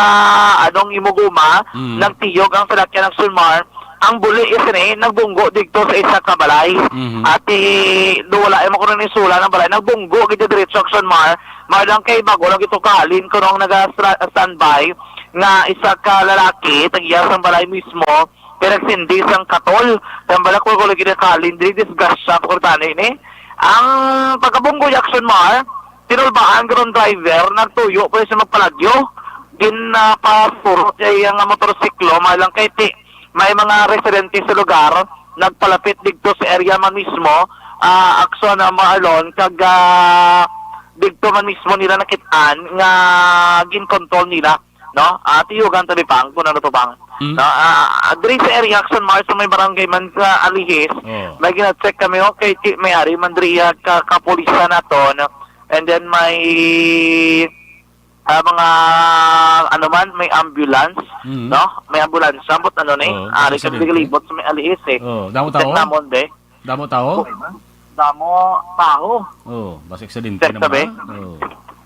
anong imuguma, Mm. nagtiyog ang salakyan ng Action Mars, ang buli is ni, nagbunggo dito sa isa ka balay. Mhm. At i-, do wala mo ko ni sula ng balay, nagbunggo gid diretso Action Mars, malang kay bago lang ito kahalin ko nung naga-standby nga isa ka lalaki, tagiya sa balay mismo, pero nagsindi sang katol. Tambala ko ko lagi na kahalin, diri disgrasya ko tani ni. Ang pagkabunggo ni Action Mars, tinulbaan karon driver, nagtuyo pa siya magpalagyo. Ginpasurot niya ang motorsiklo, malang kay ti, may mga residente sa lugar, nagpalapit dito sa area man mismo, ah, Action na Marlon, kag, ah, dito man mismo nila nakitaan nga ginkontrol nila, no? Ah, tiyugan tabi pang, kung ano to bang. Hmm. No, ah, diri sa area Action Mars sa may barangay man sa Alihis, Oh. may gina-check kami, okay, ti-, may ari man diri, ah, ka-, kapulisan naton, no? And then may, ah, mga, ano man, may ambulance, Mm. no? May ambulance, ambot ano ni? Oh, Ari ka aksidente. Naglibot sa may Alihis, eh. Oh, damo Check tao? Namon, be. Damo tao? Okay, ma'am. Damo tao. Oh, basta aksidente Check naman. Tabi. Oh.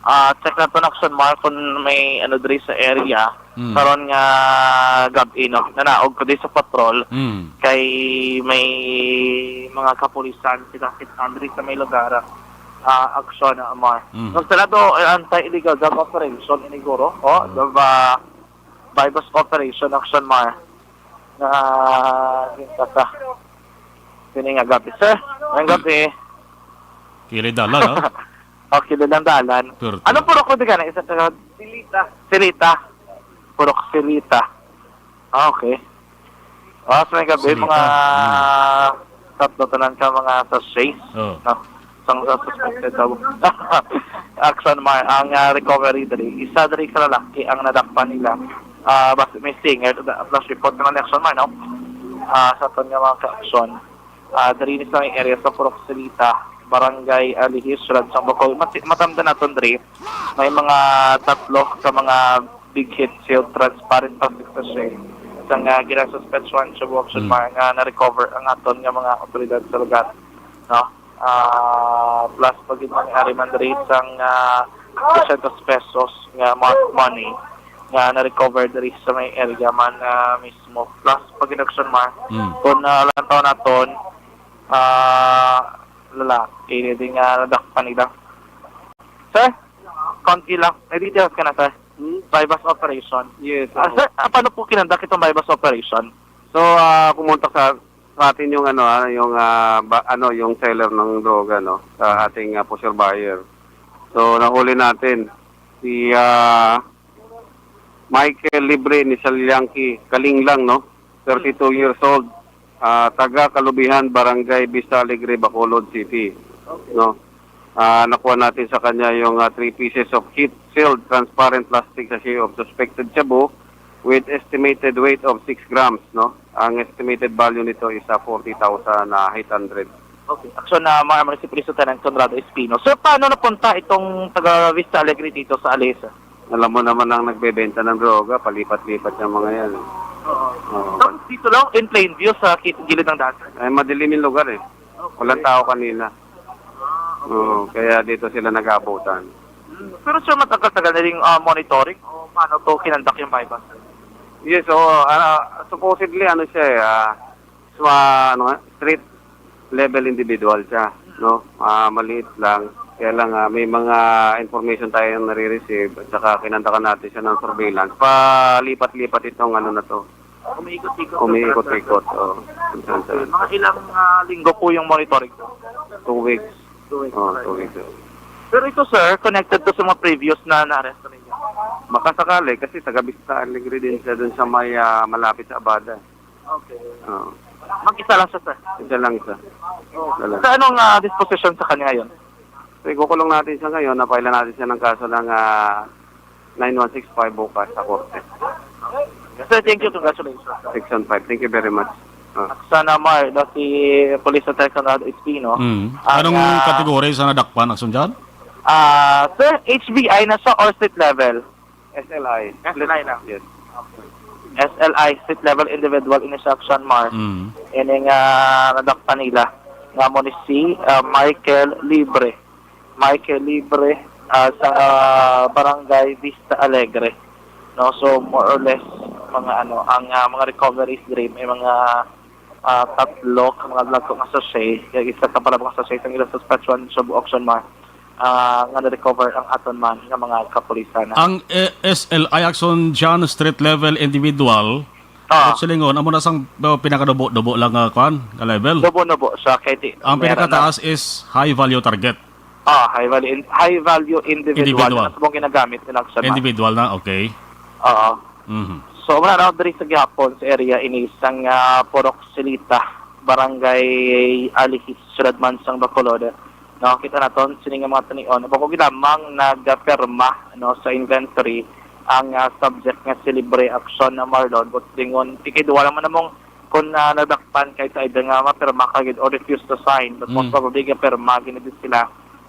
Ah, check na to na Action Mars kung may ano diri sa area. Mm. Karon nga gabi, no? Nanaog ko di sa patrol. Mm. Kay may mga kapulisan sila kit Andre sa may lugar. Ah, Action na Mars. Mm. Nagsalado, eh, anti-illegal drug operation, iniguro. Oh, Mm. the, ah, buy-bust operation, Action Mars. Na, yung kasa. Sini nga gabi, sir. Ang gabi. Kilid dalan, ha? Okay, dalan-dalan. Purto. Ano purok ko di ka na? Isa sa Silita. Silita. Purok Silita. Ah, okay. Ah, sa may gabi, Silita. Mga Hmm. tatlo tanan ka mga sachets. Oh. No? Sang sa suspected daw. Action Mars, ang, ah, recovery diri. Isa diri ka lalaki ang nadakpan nila. Ah, bas-, may singer, da-, flash report naman ni Action Mars, no? Ah, sa aton nga mga ka-action. Ah, diri ni sa may area sa Purok Silita, Barangay Alihis, Siyudad sang Bacolod. Mati-, matamdan naton diri, may mga tatlo ka mga big hit sealed transparent plastic sachet. Sa nga ginasuspetsuhan sa Action Hmm. Mars nga na-recover ang aton nga mga otoridad sa lugar. No? Ah, plus pa gid mga ari man diri sang, ah, dosyentos pesos nga marked money nga na-recover diri sa may area man, ah, mismo. Plus pa gid Action Mars. Mm. Kung, ah, lantaw naton, ah, lalaki, di nga nadakpan nila. Sir, konti lang. May details ka na, sir? Hmm? Buy-bust operation. Yes, Ah, oo. Sir, ah, paano po kinandak itong buy-bust operation? So, ah, kumontak sa, sa atin yung ano, ah, yung, ah, ba-, ano, yung seller ng droga, no, sa ating, ah, for sure buyer. So, nahuli natin si, ah, Michael Libre ni Saliangki Kalinglang, no? Thirty-two years old, ah, taga Kalubihan, Barangay Vista Alegre, Bacolod City, no? Ah, nakuha natin sa kanya yung, ah, three pieces of heat sealed transparent plastic sachet of suspected shabu, With estimated weight of six grams, no? Ang estimated value nito is, ah, forty thousand eight hundred. Okay. Action na mga si Police Lieutenant Conrado Espino. Sir, paano napunta itong taga Vista Alegre dito sa Alisa? Alam mo naman ang nagbebenta ng droga, palipat-lipat yung mga yan. Eh. Oo. Oo. Tapos dito lang, in plain view sa kit- gilid ng daan. Eh, madilim yung lugar eh. Walang tao kanina. Oo, kaya dito sila nag-aabutan. Hmm. Pero sir, matagal-tagal na rin ah, monitoring o paano to kinandak yung buy-bust? Yes, oo. Ah, supposedly, ano siya eh, ah, swa, ano nga, street level individual siya, no? Ah, maliit lang. Kaya lang, ah, may mga information tayo na nare-receive at saka kinandakan natin siya ng surveillance. Palipat-lipat itong ano na to. Umiikot-ikot. Umiikot-ikot. Oh. Kung saan-saan. Mga ilang ah, linggo po yung monitoring? Two weeks. Two weeks. Oh, two weeks. Oh. Pero ito sir, connected to sa mga previous na naaresto ninyo? Baka sakali kasi taga Vista Alegre din siya dun sa may ah, malapit sa Abada. Okay. Oh. Mag-isa lang siya sir? Isa lang isa. Isa lang. Sa anong ah, disposition sa kanya ngayon? So, ikukulong natin siya ngayon. Napailan natin siya ng kaso ng ah, nine one six five bukas sa korte. Sir, thank you. Congratulations. Section five. Thank you very much. Ah. Sana Mar, na si Police Lieutenant Conrado Espino. Mm. Ang, Anong ah, kategorya sa nadakpan, Action John? Ah, sir, H B I na siya or street level? S L I. S L I na. Yes. S L I, street level individual ini sa Action Mar. Mm. Ini nga nadakpan nila nga mo ni si ah, Michael Libre. Michael Libre ah, sa ah, Barangay Vista Alegre. No, so more or less mga ano ang ah, mga recoveries diri may mga ah, tatlo ka mga dagko nga sachet, kag isa ka palabok nga sachet ang ila Saskatchewan Shabu Auction Mart ah, nga na-recover ang aton man nga mga kapulisan. Ang eh, S L I Action John Street Level Individual. Ah. Silingon, amo na sang uh, pinakadubo-dubo lang nga kwan, nga level. Dubo-dubo siya kay ti- Ang meron na- pinakataas is high value target. Ah, high value in, high value individual, Individual. Na sa mong ginagamit nila sa Individual na, okay. Oo. Mhm. So, wala na diri sa gihapon sa area ini sang ah, Purok Silita, Barangay Alihis, Siyudad man sang Bacolod. No, kita naton sini nga mga tanion. Bako lamang nagperma no sa inventory ang ah, subject nga si Libre Action na Marlon, but dingon tikay duwa naman namong kung ah, nadakpan kay sa either nga mapirma ka gid or refuse to sign, but most Mm. probably gapirma gid sila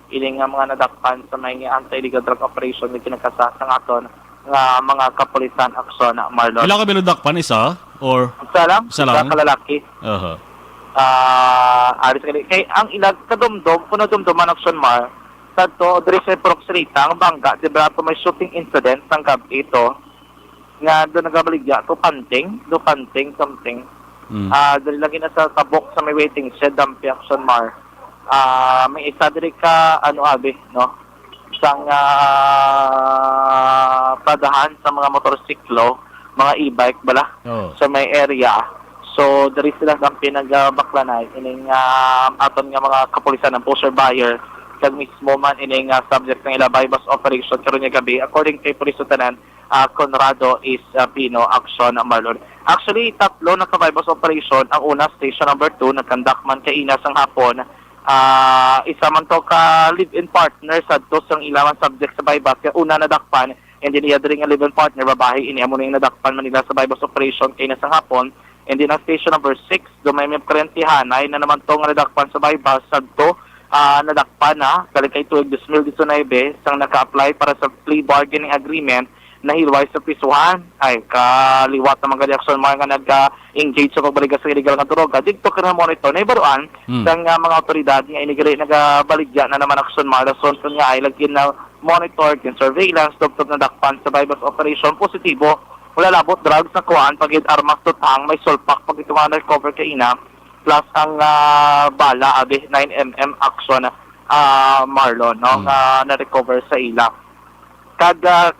ini nga mga nadakpan sa may anti-illegal drug operation nga ginakasa sa aton nga mga kapulisan aksyon, Marlon. Pila ka bilog dakpan, isa or Isa lang, Isa lang? Isa ka lalaki. Aha. Ah, aris kay kay ang ilag kadumdom, kuno dumduman aksyon mar. Sadto diri sa Purok Silita ang bangga, di ba, may shooting incident sang gab ito nga do nagabaligya to panting, do panting something. Mm. Ah, diri lagi na sa tabok sa may waiting shed, Dampi Action Mar. Ah, may isa diri ka ano abi, no? Sang ah, padahan sa mga motorsiklo, mga e-bike bala Oh. sa may area. So, diri sila ang pinagabaklanay ining ah, aton nga mga kapulisan ng pusher buyer kag mismo man ining ah, subject ng ila buy-bust operation karon nga gabi, according kay Police Lieutenant ah, Conrado is ah, Pino Action Marlon. Actually, tatlo na ka buy-bust operation. Ang una, station number two, nagkandak man kaina sang hapon. Ah, isa man to ka live-in partner sadto sang ila man subject sa buy-bust. Kaya una nadakpan, and then iya diri nga live-in partner, babae, ini amo na yung nadakpan man nila sa buy-bust operation kaina sang hapon. And then ang station number six, do may may kuryentehanay na naman to nga nadakpan sa buy-bust sadto, ah, nadakpan na, galing kay tuig dos mil disinuybe, sang naka-apply para sa plea bargaining agreement, nahilway sa prisuhan. Ay, kaliwat naman gali aksyon mga nga nag-engage sa pagbaligya sa illegal nga droga. Dito ka na monitor, na ibaruan Hmm. sang ah, mga otoridad nga inigali nagabaligya na naman aksyon mga rason kung nga ay lagi na monitor, yung surveillance, tubtob na dakpan sa buy-bust operation, positibo. Wala labot drugs na kuhaan, pagid armas, tutang, may sulpak, pag ito nga na-recover kaina, plus ang ah, bala, abi, nine M M action ah, Marlon, no, Hmm. nga na-recover sa ila. Kag ah,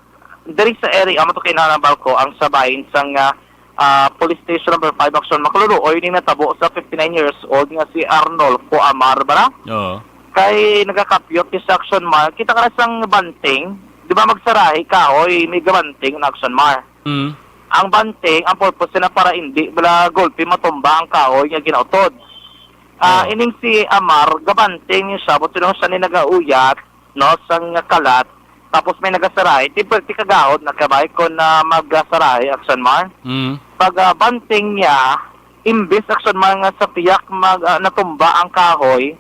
diri sa area, amo to kay nanabal ko, ang sabayin sang ah, ah, Police Station number five action, makaluluoy ni natabo sa fifty-nine years old nga si Arnolfo Amar, ba? Oo. Kay nagakapyot ni sa action, ma, kita ka na sang banting, di ba magsarahi kahoy, may gabanting na action, mar. Mm. Ang banting, ang purpose na para hindi bala gulpi matumba ang kahoy nga ginautod. Ah, Oh. ining si Amar, gabanting niya siya, but siya ni nagauyat, no, sang kalat, Tapos may nagasarahi. Ti perti kagahod na kabay kon, ah, magasarahi, Action Mar. Mm. Pag, ah, banting niya, imbis, Action Mar, nga sa piyak mag, ah, natumba ang kahoy,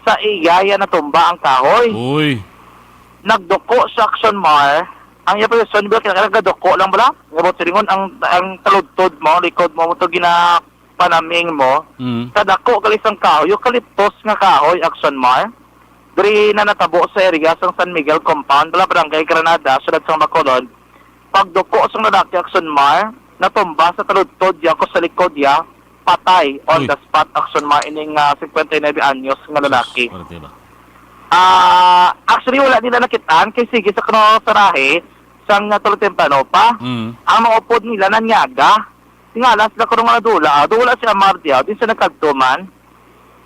sa iya ya natumba ang kahoy. Uy. Nagduko sa Action Mar. Ang iya posisyon, di ba, kaya nagaduko lang bala? Nga ba silingon, ang, ang taludtod mo, likod mo, mo to ginapanaming mo. Mm. Kadako gali sang kahoy, eucalyptus nga kahoy, Action Mar. Diri na natabo sa area sang San Miguel Compound, bala, Barangay Granada, siyudad sang Bacolod. Pagduko sang lalaki, Action Mar, natumba sa taludtod ya ko sa likod ya, patay on Uy. the spot, Action Mar, ining, ah, cincuenta y nueve anyos nga lalaki. Sus, pwerte ba? Ah, actually, wala nila nakitaan kay sige sa kuno sarahi sang, ah, tulo temprano pa. Mm. Ang mga upod nila nanyaga. Tingala sila kuno nga nadula, ah, daw wala si Amar diha, di siya nagkadto man.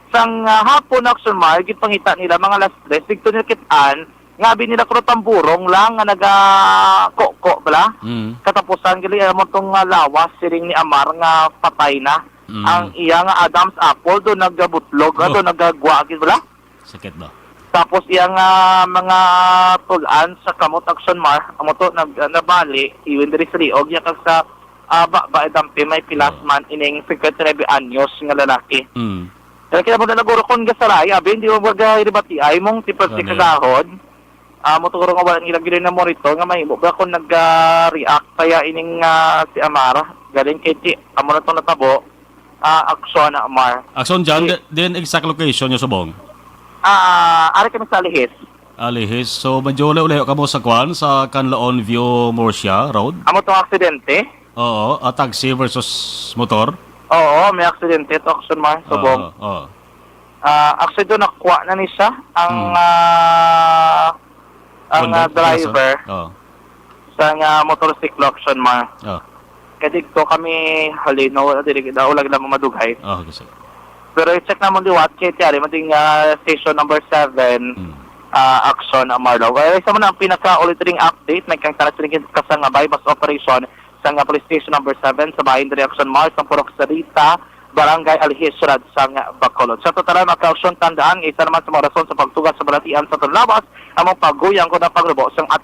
Sang, ah, hapon, Action Mar, gipangita nila mga alas tres, didto nila kit-an, nga abi nila kuno tamburong lang nga nagakoko bala. Mm. Katapusan gali amo tong, ah, lawas siling ni Amar nga patay na. Mm. Ang iya nga Adam's apple do nagabutlog, ah, Oh. do nagagwa gid bala. Sakit ba? Tapos iya nga mga tul-an sa kamot, Action Mar, amo to nag, ah, nabali, iwin diri sa liog, iya kag sa, ah, ba, ba, dampi may pilas Oo. man ining cincuenta y nueve anyos nga lalaki. Mm. Kaya kaya mo na naguro kung gasaray, abi, hindi mo magahiribati ay mong tipal si Ano? kagahod. Ah, mo to nga wala nila gid na monitor nga mahimo ba kung nag-react kaya ining, ah, si Amar, galing kay ti, amo na to natabo, ah, Action Amar. Action dyan, Si di-, din exact location nyo subong? Ah, ari kami sa Alihis. Alihis. So, medyo ulayo-ulayo kamo sa kwan, sa Canlaon View Murcia Road? Amo tong aksidente? Oo, ah, taxi versus motor? Oo, may aksidente to, Action Mar, subong. Oo, oo. Ah, actually, doon nakuha na ni siya, ang, Hmm. ah, ang, Honda, ah, driver. Honda, sir? Oo. Sa nga motorsiklo, Action Mar. Oh. Kay dito kami, hali, no, dili, wala lang madugay. Oh, okay, sir. Pero i-check namon liwat kay tiari man ding, ah, station number seven, Hmm. ah, Action, ah, Marlo. Well, isa man ang pinaka-ulit ring update, nagkangtana sa ring kasang, ah, buy-bust operation sa nga police station number seven sa Bayan diri, Action Mar, sa Purok Sarita, Barangay Alihis, Siyudad sang Bacolod. Sa totalan, mga ka-Action, tandaan nga isa naman sa mga rason sa pagtuga sa balatian sa aton lawas ang mga paguyang ko na pagrubo sang at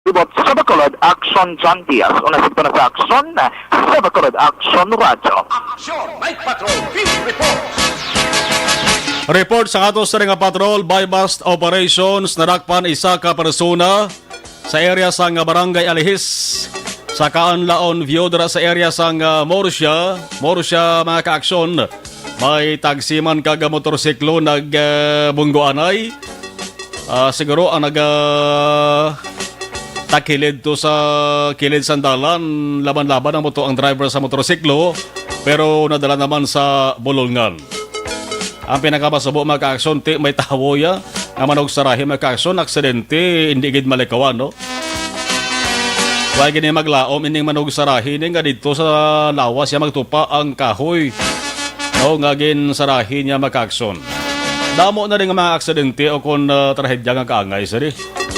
Libot sa Bacolod, Action John Diaz. Una sa sa Action, sa Bacolod, Action Radyo. Action Night Patrol Field Report. Report sa ato sa nga patrol, buy-bust operations, nadakpan isa ka persona sa area sang Barangay Alihis, sa Kaanlaon View, dira sa area sang, ah, Murcia. Murcia, mga ka-action, may taxi man kag motorsiklo nag, ah, bunggoanay. Ah, siguro ang naga takilid to sa kilid sang dalan, laban-laban ang moto ang driver sa motorsiklo, pero nadala naman sa bulolngan. Ang pinakamasubo, mga ka-action, ti may tawo ya nga manugsarahi, mga ka-action, aksidente, hindi gid malikawan, no? Wala gini maglaom ining manugsarahi ni nga dito sa lawas ya magtupa ang kahoy. No, nga ginsarahi niya, mga ka-action. Damo na rin nga mga aksidente o kung, ah, trahedya nga kaangay, sir, eh.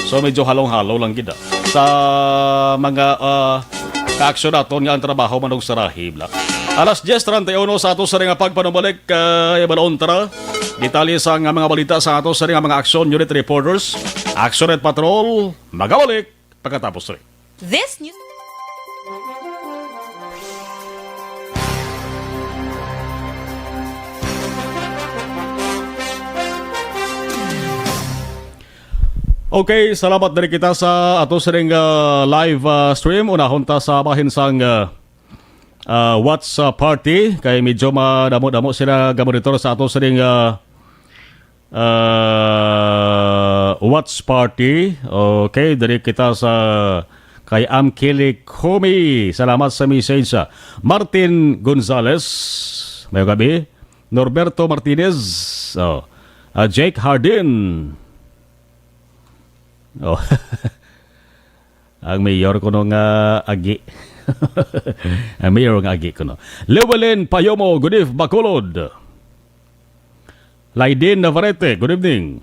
So, medyo halong-halo lang gid, ah, sa mga, ah, ka-action naton nga ang trabaho manugsarahi, bla. Alas diyes treinta y uno sa ato sa nga pagpanumalik, ah, ibalon ta na. Detalye sa nga mga balita sa ato sa nga mga action unit reporters. Action at Patrol, magabalik pagkatapos rin. This news Okay, salamat diri kita sa ato sining, ah, live, ah, stream. Unahon ta sa bahin sang, ah, ah, watch, ah, party. Kay medyo madamo-damo sila gamonitor sa ato sining, ah, ah, watch party. Okay, diri kita sa kay Amkili Kumi. Salamat sa message. Martin Gonzales, mayong gabi. Norberto Martinez. Oh. Ah, Jake Hardin. Oh. Ang mayor kuno nga agi. Ang mayor nga agi kuno. Llewellyn Payomo, good eve, Bacolod. Laiden Navarrete, good evening.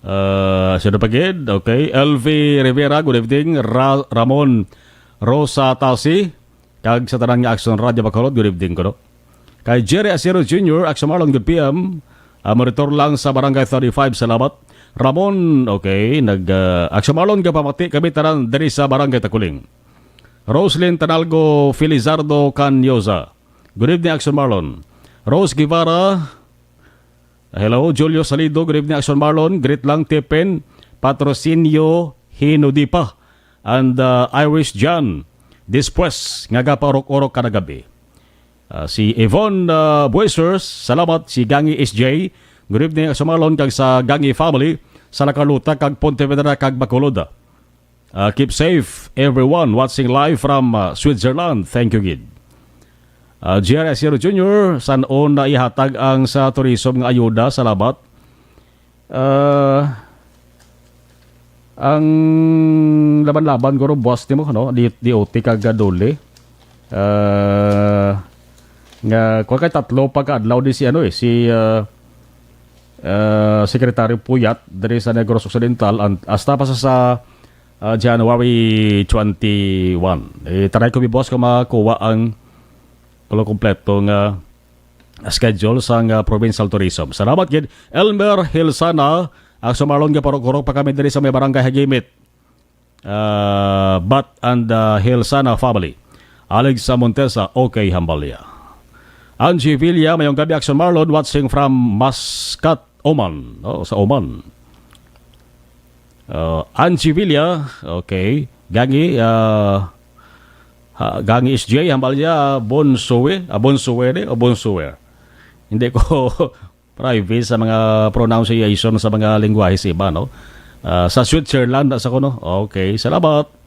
Uh, sino pa gid? Okay. L V Rivera, good evening. Ra- Ramon Rosa Tasi, kag sa tanan nga Action Radio Bacolod, good evening kuno. Kay Jerry Asiro Junior, Action Marlon, good P M. Ah, monitor lang sa Barangay thirty-five, salamat. Ramon, okay, nag, ah, Action Marlon, gapamati kami tanan diri sa Barangay Takuling. Roslyn Tanalgo Felizardo Canyoza, good evening, Action Marlon. Rose Guevara, hello. Julio Salido, good evening, Action Marlon. Greet lang, Tipen Patrocinio Hinodipa and, ah, Irish John Dispues nga gapaurok-urok kada gabi. Ah, si Yvonne, ah, Buesers, salamat. Si Gangi S J, good evening, Action Marlon, kag sa Gangi family sa La Carlota kag Pontevedra kag Bacolod. Ah, keep safe, everyone watching live from, ah, Switzerland. Thank you gid. Ah, J R Asiro Junior, san-on na ihatag ang sa tourism nga ayuda? Salamat. Ah, ang laban-laban guro buwas nimo, no? Di, D O T kag, ah, DOLE. Ah, nga, kuwan kay tatlo pa ka adlaw di si, ano, eh, si, ah, ah, Secretary Puyat diri sa Negros Occidental, an-, hasta pa sa, sa, ah, January twenty-one. Eh, try ko, mi boss, kung makakuha ang kulang kompleto nga schedule sang, ah, provincial tourism. Salamat gid, Elmer Hilsana. Ang sumarlon nga parok-urok pa kami diri sa may barangay Hagimit. Ah, Bat and, ah, Hilsana family. Alex sa Montesa, okay, Hambalya. Angie Villa, mayong gabi, Action Marlon, watching from Muscat, Oman. Oh, sa Oman. Uh, Angie Villa, okay. Gangi, uh, ha, Gangi S J, Hambalya, Bonsoe, ah, Bonsoe ni, o Bonsoe. Hindi ko privy sa mga pronunciation sa mga lengguwahe sa iba, no? Ah, sa Switzerland, sa kuno. Okay, salamat.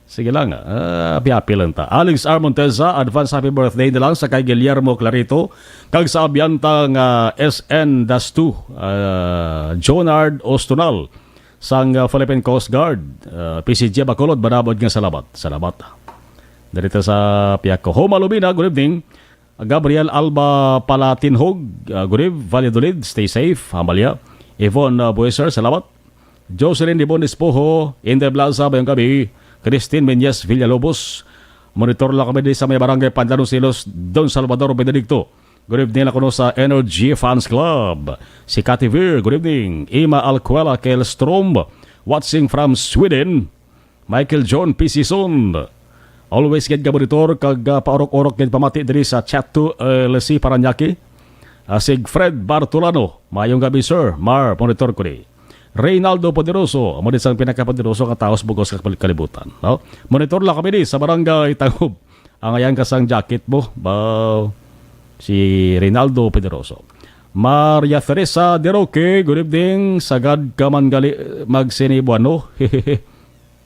Sige lang, ah, api-api lang ta. Alex R. Monteza, advance happy birthday na lang sa kay Guillermo Clarito, kag sa abyan ta nga S N Dastu, ah, Jonard Ostunal, sang, ah, Philippine Coast Guard, ah, P C G Bacolod, manabod nga salamat. Salamat. Diri ta sa Piaco. Homa Lumina, good evening. Gabriel Alba Palatinhog, ah, good eve, Valladolid, stay safe, Hambalya. Yvonne, ah, Bueser, salamat. Jocelyn Dibon Espojo, Inday Blaza, mayong gabi. Christine Menyes Villalobos, monitor lang kami di sa may barangay Pandanon Silos, Don Salvador Benedicto. Good evening lang kuno sa Energy Fans Club. Si Cathy Vir, good evening. Ima Alcuela Kelstrom, watching from Sweden. Michael John P. Sison. Always gid ka monitor kag, ah, paurok-urok gid pamati diri sa Chato, eh, L C Parañaque. Ah, Sigfred Bartolano, mayong gabi, sir. Mar, monitor ko ni. Reynaldo Poderoso, amo din sang pinakapoderoso nga tawo sa bugos nga kal-, kalibutan, no? Monitor lang kami ni sa Barangay Tangob. Ang ayan ka sang jacket mo, ba, si Reynaldo Poderoso. Maria Teresa De Roque, good evening. Sagad ka man gali magsinibuano.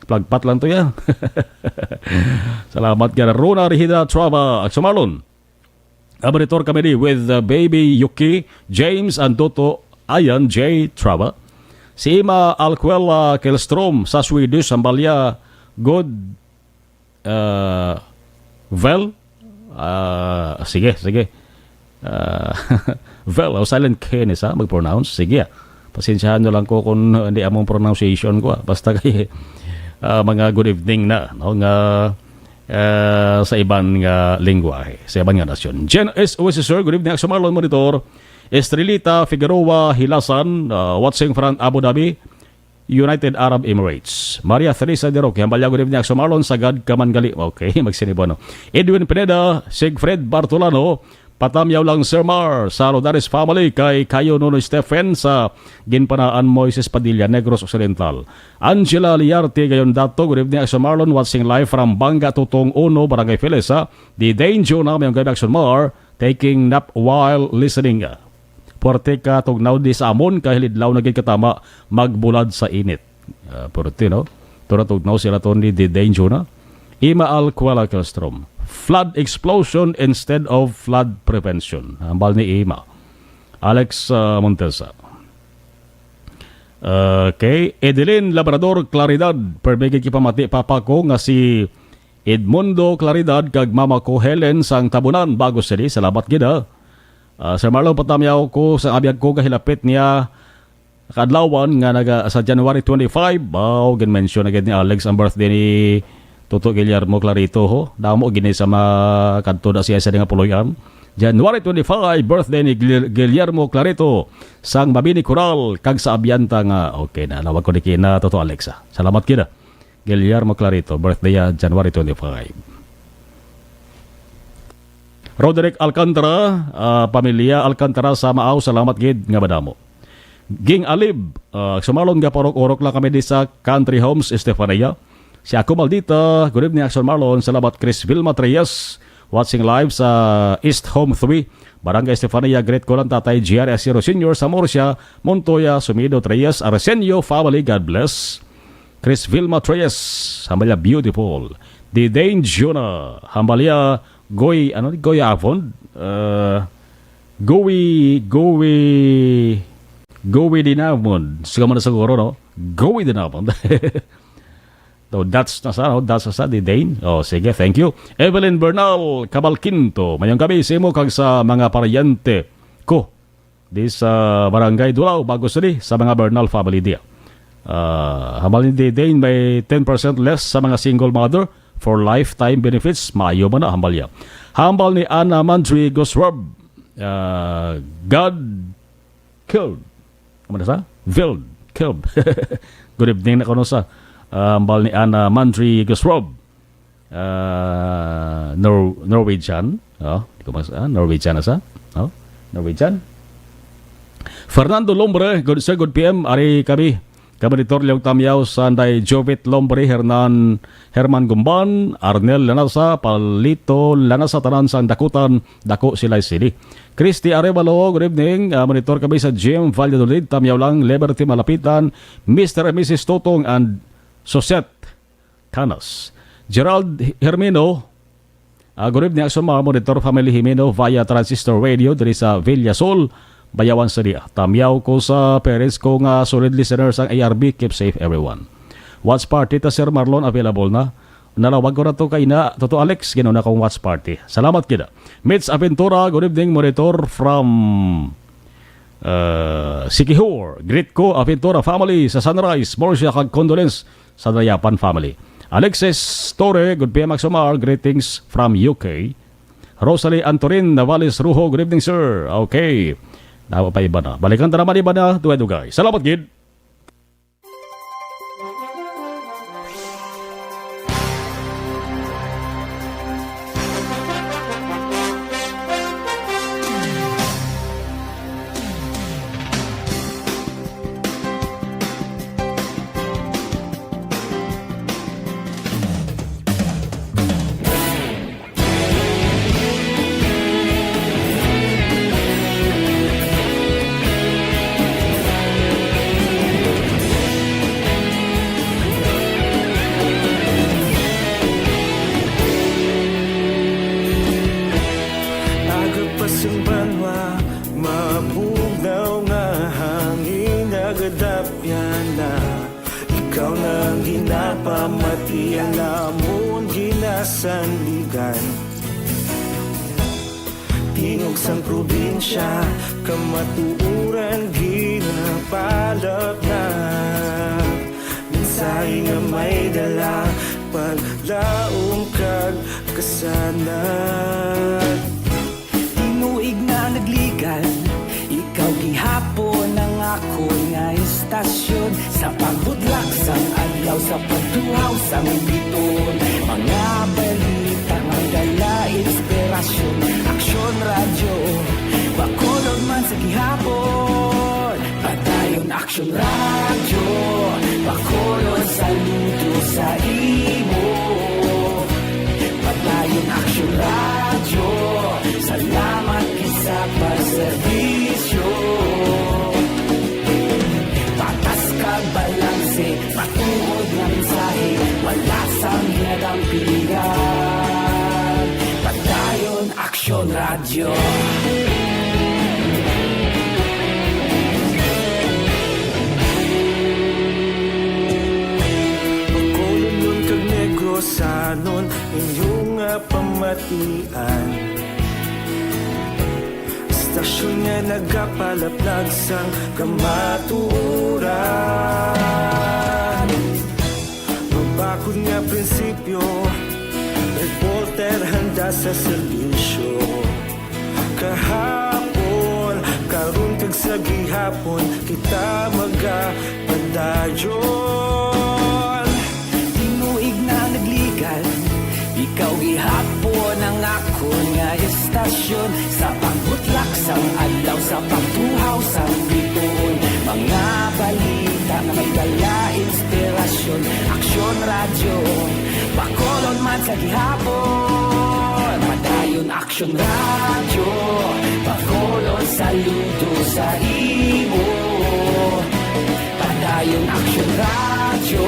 Plagpat lang to ya. Salamat ka. Rona Rihida Traba, Action Marlon. Abaritor kami di with, uh, Baby Yuki, James, and Toto Ayan J Traba. Si Ima Alcuela Kelstrom sa Swedish, Hambalya, good, uh, well, uh, sige, sige. Ah, well, oh, silent K ni sa mag-pronounce. Sige, ah. Pasensyahan nyo lang ko kung hindi among pronunciation ko, ah. Basta kay, ah, mga good evening na, no, nga, ah, sa iban nga lingwahe, sa iban nga nasyon. Jen S O S, sir, good evening. Action Marlon Monitor. Estrelita Figueroa Hilasan, ah, watching from Abu Dhabi. United Arab Emirates. Maria Teresa De Roque, Hambalya, good evening, Action Marlon, sagad ka man gali. Okay, magsinibuano. Edwin Pineda, Siegfried Bartolano, Patamyaw lang, Sir Mar, sa Rodares family, kay Kayo Nonoy Stephen sa Ginpanaan, Moises Padilla, Negros Occidental. Angela Liarte, Gayon Dato, good evening, Action Marlon, watching live from Banga Tutong Uno, Barangay Felisa. Di Dane Jonah, mayong gabi, Action Mar, taking nap while listening. Puwerte ka tugnaw di sa amon, kay hilidlaw na gid katama magbulad sa init. Ah, puwerte, no? Tura tugnaw sila to ni Di Dane Jonah. Ima Alcuela Kelstrom, flood explosion instead of flood prevention. Hambal ni Ima. Alex, ah, Montesa. Okay. Edeline Labrador Claridad, permi gid kipamati papa ko nga si Edmundo Claridad kag mama ko Helen sang Tabunan, Bago City. Salamat gid, ha. Ah, Sir Marlon, patamyaw ko sa abyan ko nga hilapit niya kaadlawan nga naga, sa January twenty-five. Wow, gin-mention na gid ni Alex ang birthday ni Toto Guillermo Clarito, ho. Damo gini sa mga kadto na siya sa nga puloy-an. January twenty-five, birthday ni Guil-, Guillermo Clarito sang Mabini Coral kag sa abyan ta nga, okay na, nawag ko ni kina, Toto Alex, ah. Salamat gid, ah. Guillermo Clarito, birthday, ah, January twenty-five. Roderick Alcantara, ah, pamilya Alcantara sa Maaw, salamat gid nga madamo. Ging Alib, ah, Action Marlon, gapaurok-urok lang kami di sa Country Homes, Estefania. Si Ako Maldita, good evening, Action Marlon. Salamat, Chris Vilma Treyes, watching live sa East Home three, Barangay Estefania. Greet ko lang Tatay G R Asiro Senior sa Murcia, Montoya, Sumido, Treyes, Arsenio family, God bless. Chris Vilma Treyes, Hambalya Beautiful. Di Dane Jonah, Hambalya Goy, ano, Goy Avon? Uh, Goy, Goy, Goy Dinamon. Siguro na siguro, no? Goy Dinamon. So, that's na sa, no? That's na sa, Di Dane. Oh, sige, thank you. Evelyn Bernal Cabalquinto, mayong gabi sa imo kag sa mga paryente ko di sa Barangay Dulao, Bago City, sa mga Bernal family dia. Ah, hambal ni Di Dane, may ten percent less sa mga single mother for lifetime benefits. Maayo man na, hambal niya. Hambal ni Ana Mandri Gosrob, ah, God Killed. Ano na sa? Killed. Killed. Good evening na kuno sa, ah, hambal ni Ana Mandri Gosrob. Ah, Nor-, Norwegian. Oh, di ko mas-, ah, Norwegian na sa? Oh, Norwegian. Fernando Lombre, good, sir, good P M. Ari kami. Kabanitor Leong Tamyaw, Sanday Jovit Lombre, Hernan, Herman Gumban, Arnel Lanasa, Palito Lanasa, tanan sang Dakutan, Dako Silay City. Christy Arevalo, good evening. Ah, monitor kami sa Jim Valladolid, Tamyaw lang, Liberty Malapitan, Mister and Missus Totong, and Sosette Canas. Gerald Hermino, ah, good evening, Action Mar, monitor family Jimeno via transistor radio diri sa Villa Sol, Bayawan City. Tamyaw ko sa parents ko nga solid listeners ang A R B. Keep safe, everyone. Watch party ta, Sir Marlon, available na. Nalawag ko na to kay na, Toto Alex, ginuna kong watch party. Salamat gid. Mitch Aventura, good evening, monitor from, uh, Siquijor. Greet ko, Aventura family sa Sunrise, Murcia, kag condolence sa Dayapan family. Alexis Torre, good P M, Action Mar, greetings from U K. Rosalie Antorin Navales Ruho, good evening, sir. Okay. Dawa pa iba na. Balikan ta naman iba na, dugay-dugay. Salamat gid. Aga pa sang banwa, mabugnaw nga hangin nagadapyan na. Ikaw na ang ginapamati, ang amon ginasandigan. Tingog sang probinsya, kamatuoran ginapalapnap. Mensahe nga may dala, paglaom kag kasanag. Tinuig na nagligan, ikaw gihapon ang akon nga istasyon. Sa pagbudlak sang adlaw, sa pagtuhaw sang biton, mga balita nga dala inspirasyon. Aksyon Radyo, Aksyon Radyo, Bacolod, saludo sa imo. Padayon Aksyon Radyo, salamat gid sa pagserbisyo. Patas kag balanse, matuod nga mensahe, wala sang ginadampigan. Padayon Aksyon Radyo. Bacolodnon kag Negrosanon, inyo nga pamatian. Istasyon nga nagapalaplag sang kamatuoran. Mabakod nga prinsipyo, reporter handa sa serbisyo. Kahapon, karon kag sa gihapon, kita magapadayon. Tinuig na nagligan, ikaw gihapon ang akon nga istasyon. Sa pagbutlak sang adlaw, sa pagtuhaw sang bituon, mga balita nga may dala inspirasyon. Aksyon Radyo, Bacolod man sa gihapon. Padayon Aksyon Radyo, Bacolod, saludo sa imo. Padayon Aksyon Radyo,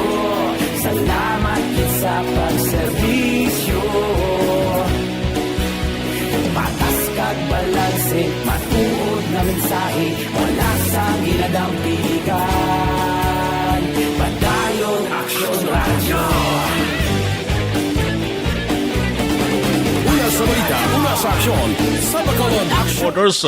salamat gid sa pagserbisyo. Patas kag balanse, matuod nga mensahe, wala sang ginadampigan. Padayon Aksyon Radyo. Una sa balita, una sa aksyon, sa Bacolod Aksyon. Orders.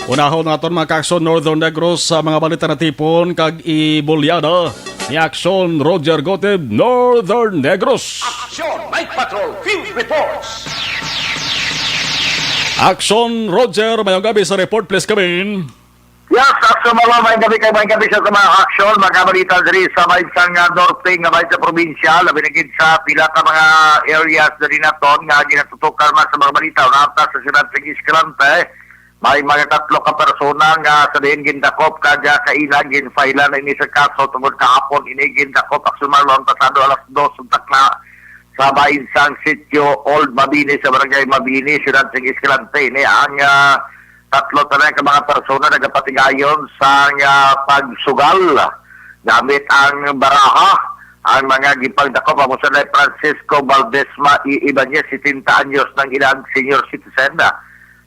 Unahon naton, mga kaaksyon, Northern Negros, sa mga balita natipon kag ibulyada ni Aksyon Roger Gotib, Northern Negros. Aksyon Night Patrol Field Reports. Aksyon Roger, mayong gabi sa report, please come in. Yes, Aksyon Malo, may gabi kay may gabi sa mga aksyon, mga balita diri sa may sang, ah, norte nga may sa probinsya, labi na gid sa pila ka mga areas diri naton nga ginatutukan man sa mga balita, unata sa siyudad sa Escalante. May mga tatlo ka persona nga sa diin gindakop kag, ah, kaila ginfailan na ini sa kaso tungod kahapon ini gindakop, Aksyon Marlon, pasado alas dos sa takna sa bahin sang sitio Old Mabini sa barangay Mabini, siyudad sa Escalante. Ini ang, ah, tatlo tanan ka mga persona nagapatigayon sang, ah, pagsugal gamit ang baraha. Ang mga gipangdakop amo sila Francisco Valdesma I. Ibanez, setenta anyos nang edad, senior citizen,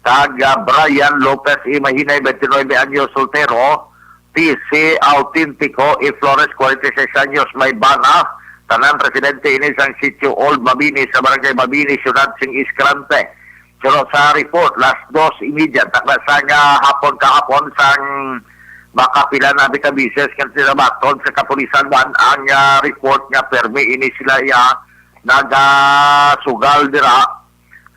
kag, ah, Brian Lopez Imahinay, twenty-nine anyos, soltero, T C Autentico E. Flores, forty-six anyos, may bana, tanan residente ini sang sitio Old Mabini sa barangay Mabini, siyudad sing Escalante. Pero sa report, las dos y media, takna sang, ah, hapon kahapon, sang makapila na bitabises nga tinabaton sa kapulisan man ang, ah, report nga permi ini sila iya nagasugal dira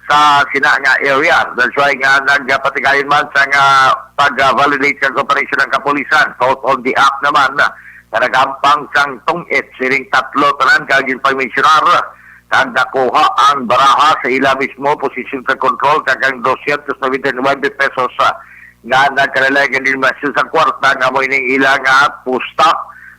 sa sina nga area. That's why nga nagpatigayon man sa nga pag-validate sa operation ng kapulisan, caught on the act naman, nga nagampang sang tungit sining tatlo tanan kag ginpamensyonar, kag nakuha ang baraha sa ila mismo posisyon sa kontrol, kag ang dosyentos noventa y nuebe pesos, ah, nga nagkalain-lain nga denominasyon sa kwarta nga amo ining ila nga pusta.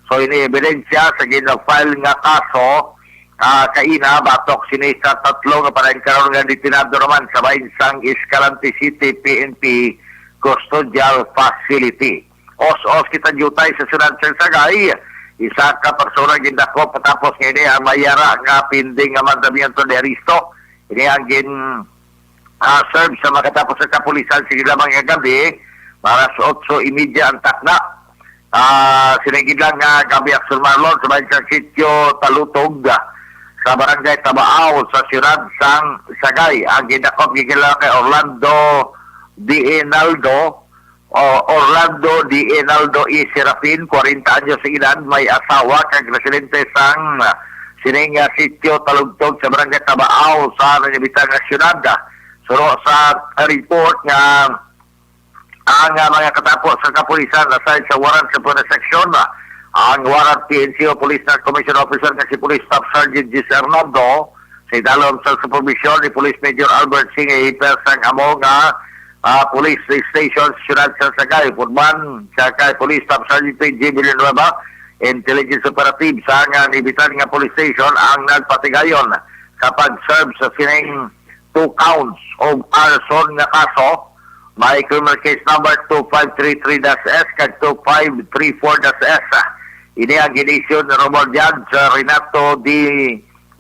So, ini ebidensya sa gina-file nga kaso, ah, kaina, batok sini sa tatlo nga padayon karon nga detenado naman sa bahin sang Escalante City P N P Custodial Facility. Os-os kita diutay sa siyudad sang Sagay. Isa ka persona gindakop, tapos nga ini ang may ara nga pending nga mandamiento de arresto. Ini ang gin, ah, serve sa makatapos sa kapulisan sini lamang nga gabi, alas otso y media ang takna. Ah, sinigid lang nga gabi, Aksyon Marlon, sa bahin sang sitio Talutog, sa barangay Tabaaw, sa siyudad sang Sagay. Ang gindakop ginkilala kay Orlando D. Enaldo, o Orlando D. Enaldo E. Serafin, kwarenta anyos ang edad, may asawa kag residente sang sining, ah, sitio Talutog sa barangay Tabaaw sa nagabitang nga siyudad. Suno sa report nga ang, ah, mga katapo sa kapulisan, aside sa warrant sa Buenos Section, ah, ang warrant P N C O Police Narco Commission Officer nga si Police Staff Sergeant Gis Hernando, sa idalom sa supervision ni Police Major Albert Singh, hiper sang amo nga ah, Police Station sa siyudad sa Sagay. Upod man sa kay Police Staff Sergeant P J Villanueva, intelligence operative sa nga Nibitan nga Police Station ang nagpatigayon sa pag-serve sa sining two counts of arson nga kaso. May criminal case number two five three three dash S kag two five three four dash S. Ini ang ginisyu ni Robert Judge, uh, Renato D.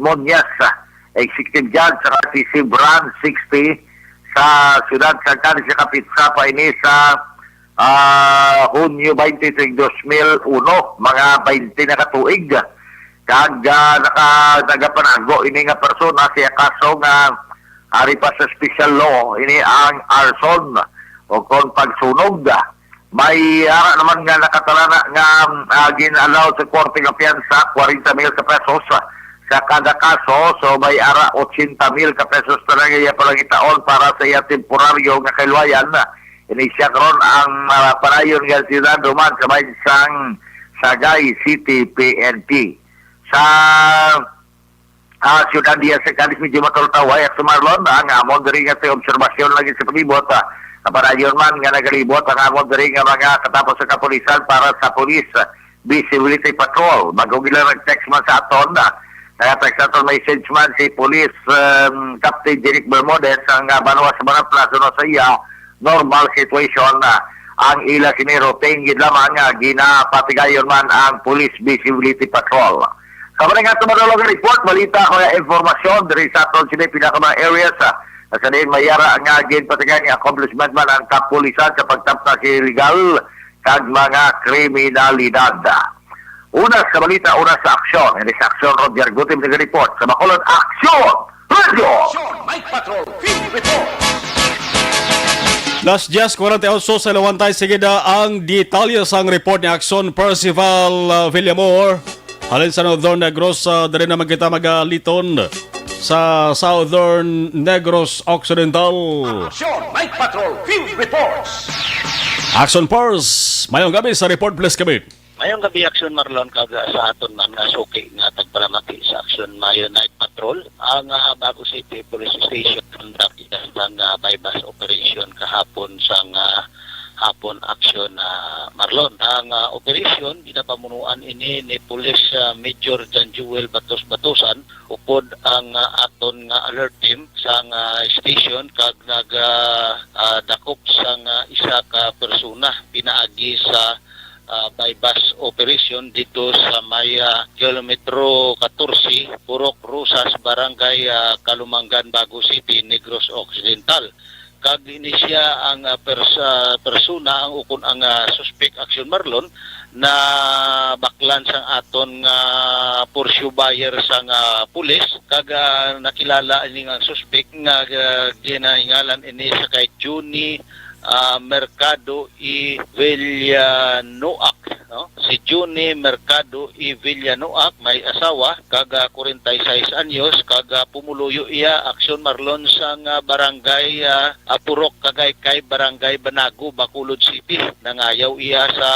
Muñez, uh, Executive Judge sa R T C Branch sixty sa siyudad sa Cadiz, sa kapitsa pa ini sa, ah, Hunyo twenty-three, dos mil uno, mga twenty na ka tuig. Kag, ah, naka-, nagapanago ini nga persona sa kaso nga ari pa sa special law, ini ang arson o kon pagsunog. May ara naman nga nakatalana nga, ah, gin-allow sa korte nga piyansa, kwarenta mil ka pesos sa kada kaso. So, may ara, ochenta mil ka pesos na lang iya palangitaon para sa iya temporaryo nga kaluwayan. Ini siya karon ang, ah, padayon nga siyudad human sa may sang Sagay City P N P. Sa, ah, siyudad diya sa Cadiz, medyo matultaway at sumarlon ang amon diri nga sa obserbasyon lagi sa palibot, ah, kapadayon man nga nagalibot ang amon diri nga mga katapos sa kapulisan para sa Police Visibility Patrol. Bago gila nag-text man sa aton, ah, nag-text sa aton message man si Police, um, Captain Jeric Bermudez, ang, ah, banwa sa Manapla, suno sa iya normal situation, ah, ang ila sini routine gid lamang nga ginapatigayon man ang Police Visibility Patrol. Sa mga nga tumadulog nga report, balita ko nga informasyon diri sa aton sini pinaka mga areas, ah, sa diin mayara nga ginpatigayon nga accomplishment man ang kapulisan sa pagtapna sa illegal kag mga kriminalidad. Una sa balita, una sa aksyon. Ini sa aksyon, Roger Gutim naga-report sa Bacolod. Aksyon! Radio! Action! Night Patrol Field Report! Las diez cuarenta y ocho sa Ilawantay. Sige na ang detalye sang report ni Aksyon Percival, uh, Villamor. Halin sa Northern Negros, uh, diri naman kita magaliton sa Southern Negros Occidental. Action! Night Patrol Field Reports! Action Force, mayong gabi sa report, please, kami. Mayong gabi, Aksyon Marlon, kag, ah, sa aton man nga suki nga tagpalamati sa Aksyon Mayo Night Patrol. Ang, ah, Bago City Police Station conduct sang, ah, buy-bust operation kahapon sang, ah, hapon, Aksyon, ah, Marlon. Ang, ah, operation ginapamunuan ini ni Police, ah, Major John Jewel Batos Batusan upod ang, ah, aton nga alert team sang, ah, station kag nag, ah, ah, dakop sang, ah, isa ka persona pinaagi sa ah, buy-bust operation dito sa may, ah, kilometro katorse, Purok Rosas, Barangay, ah, Calumanggan, Bago City, Negros Occidental. Kag ini siya ang, ah, pers-, ah, persona ang ukon ang, ah, suspect, Aksyon Marlon, na baklan sang aton nga Porsche buyer sang, ah, pulis. Kag, ah, nakilala ini nga suspect nga, ah, ginahingalan ini sa kay Juni, ah, Mercado E. Villanoac, no? Si Juni Mercado E. Villanoac may asawa kag, ah, kwarenta y seis anyos kag, ah, pumuluyo iya, Aksyon Marlon, sang, ah, barangay, ah, ah, Purok Kagaycay, Barangay Banago, Bacolod City. Nangayaw iya sa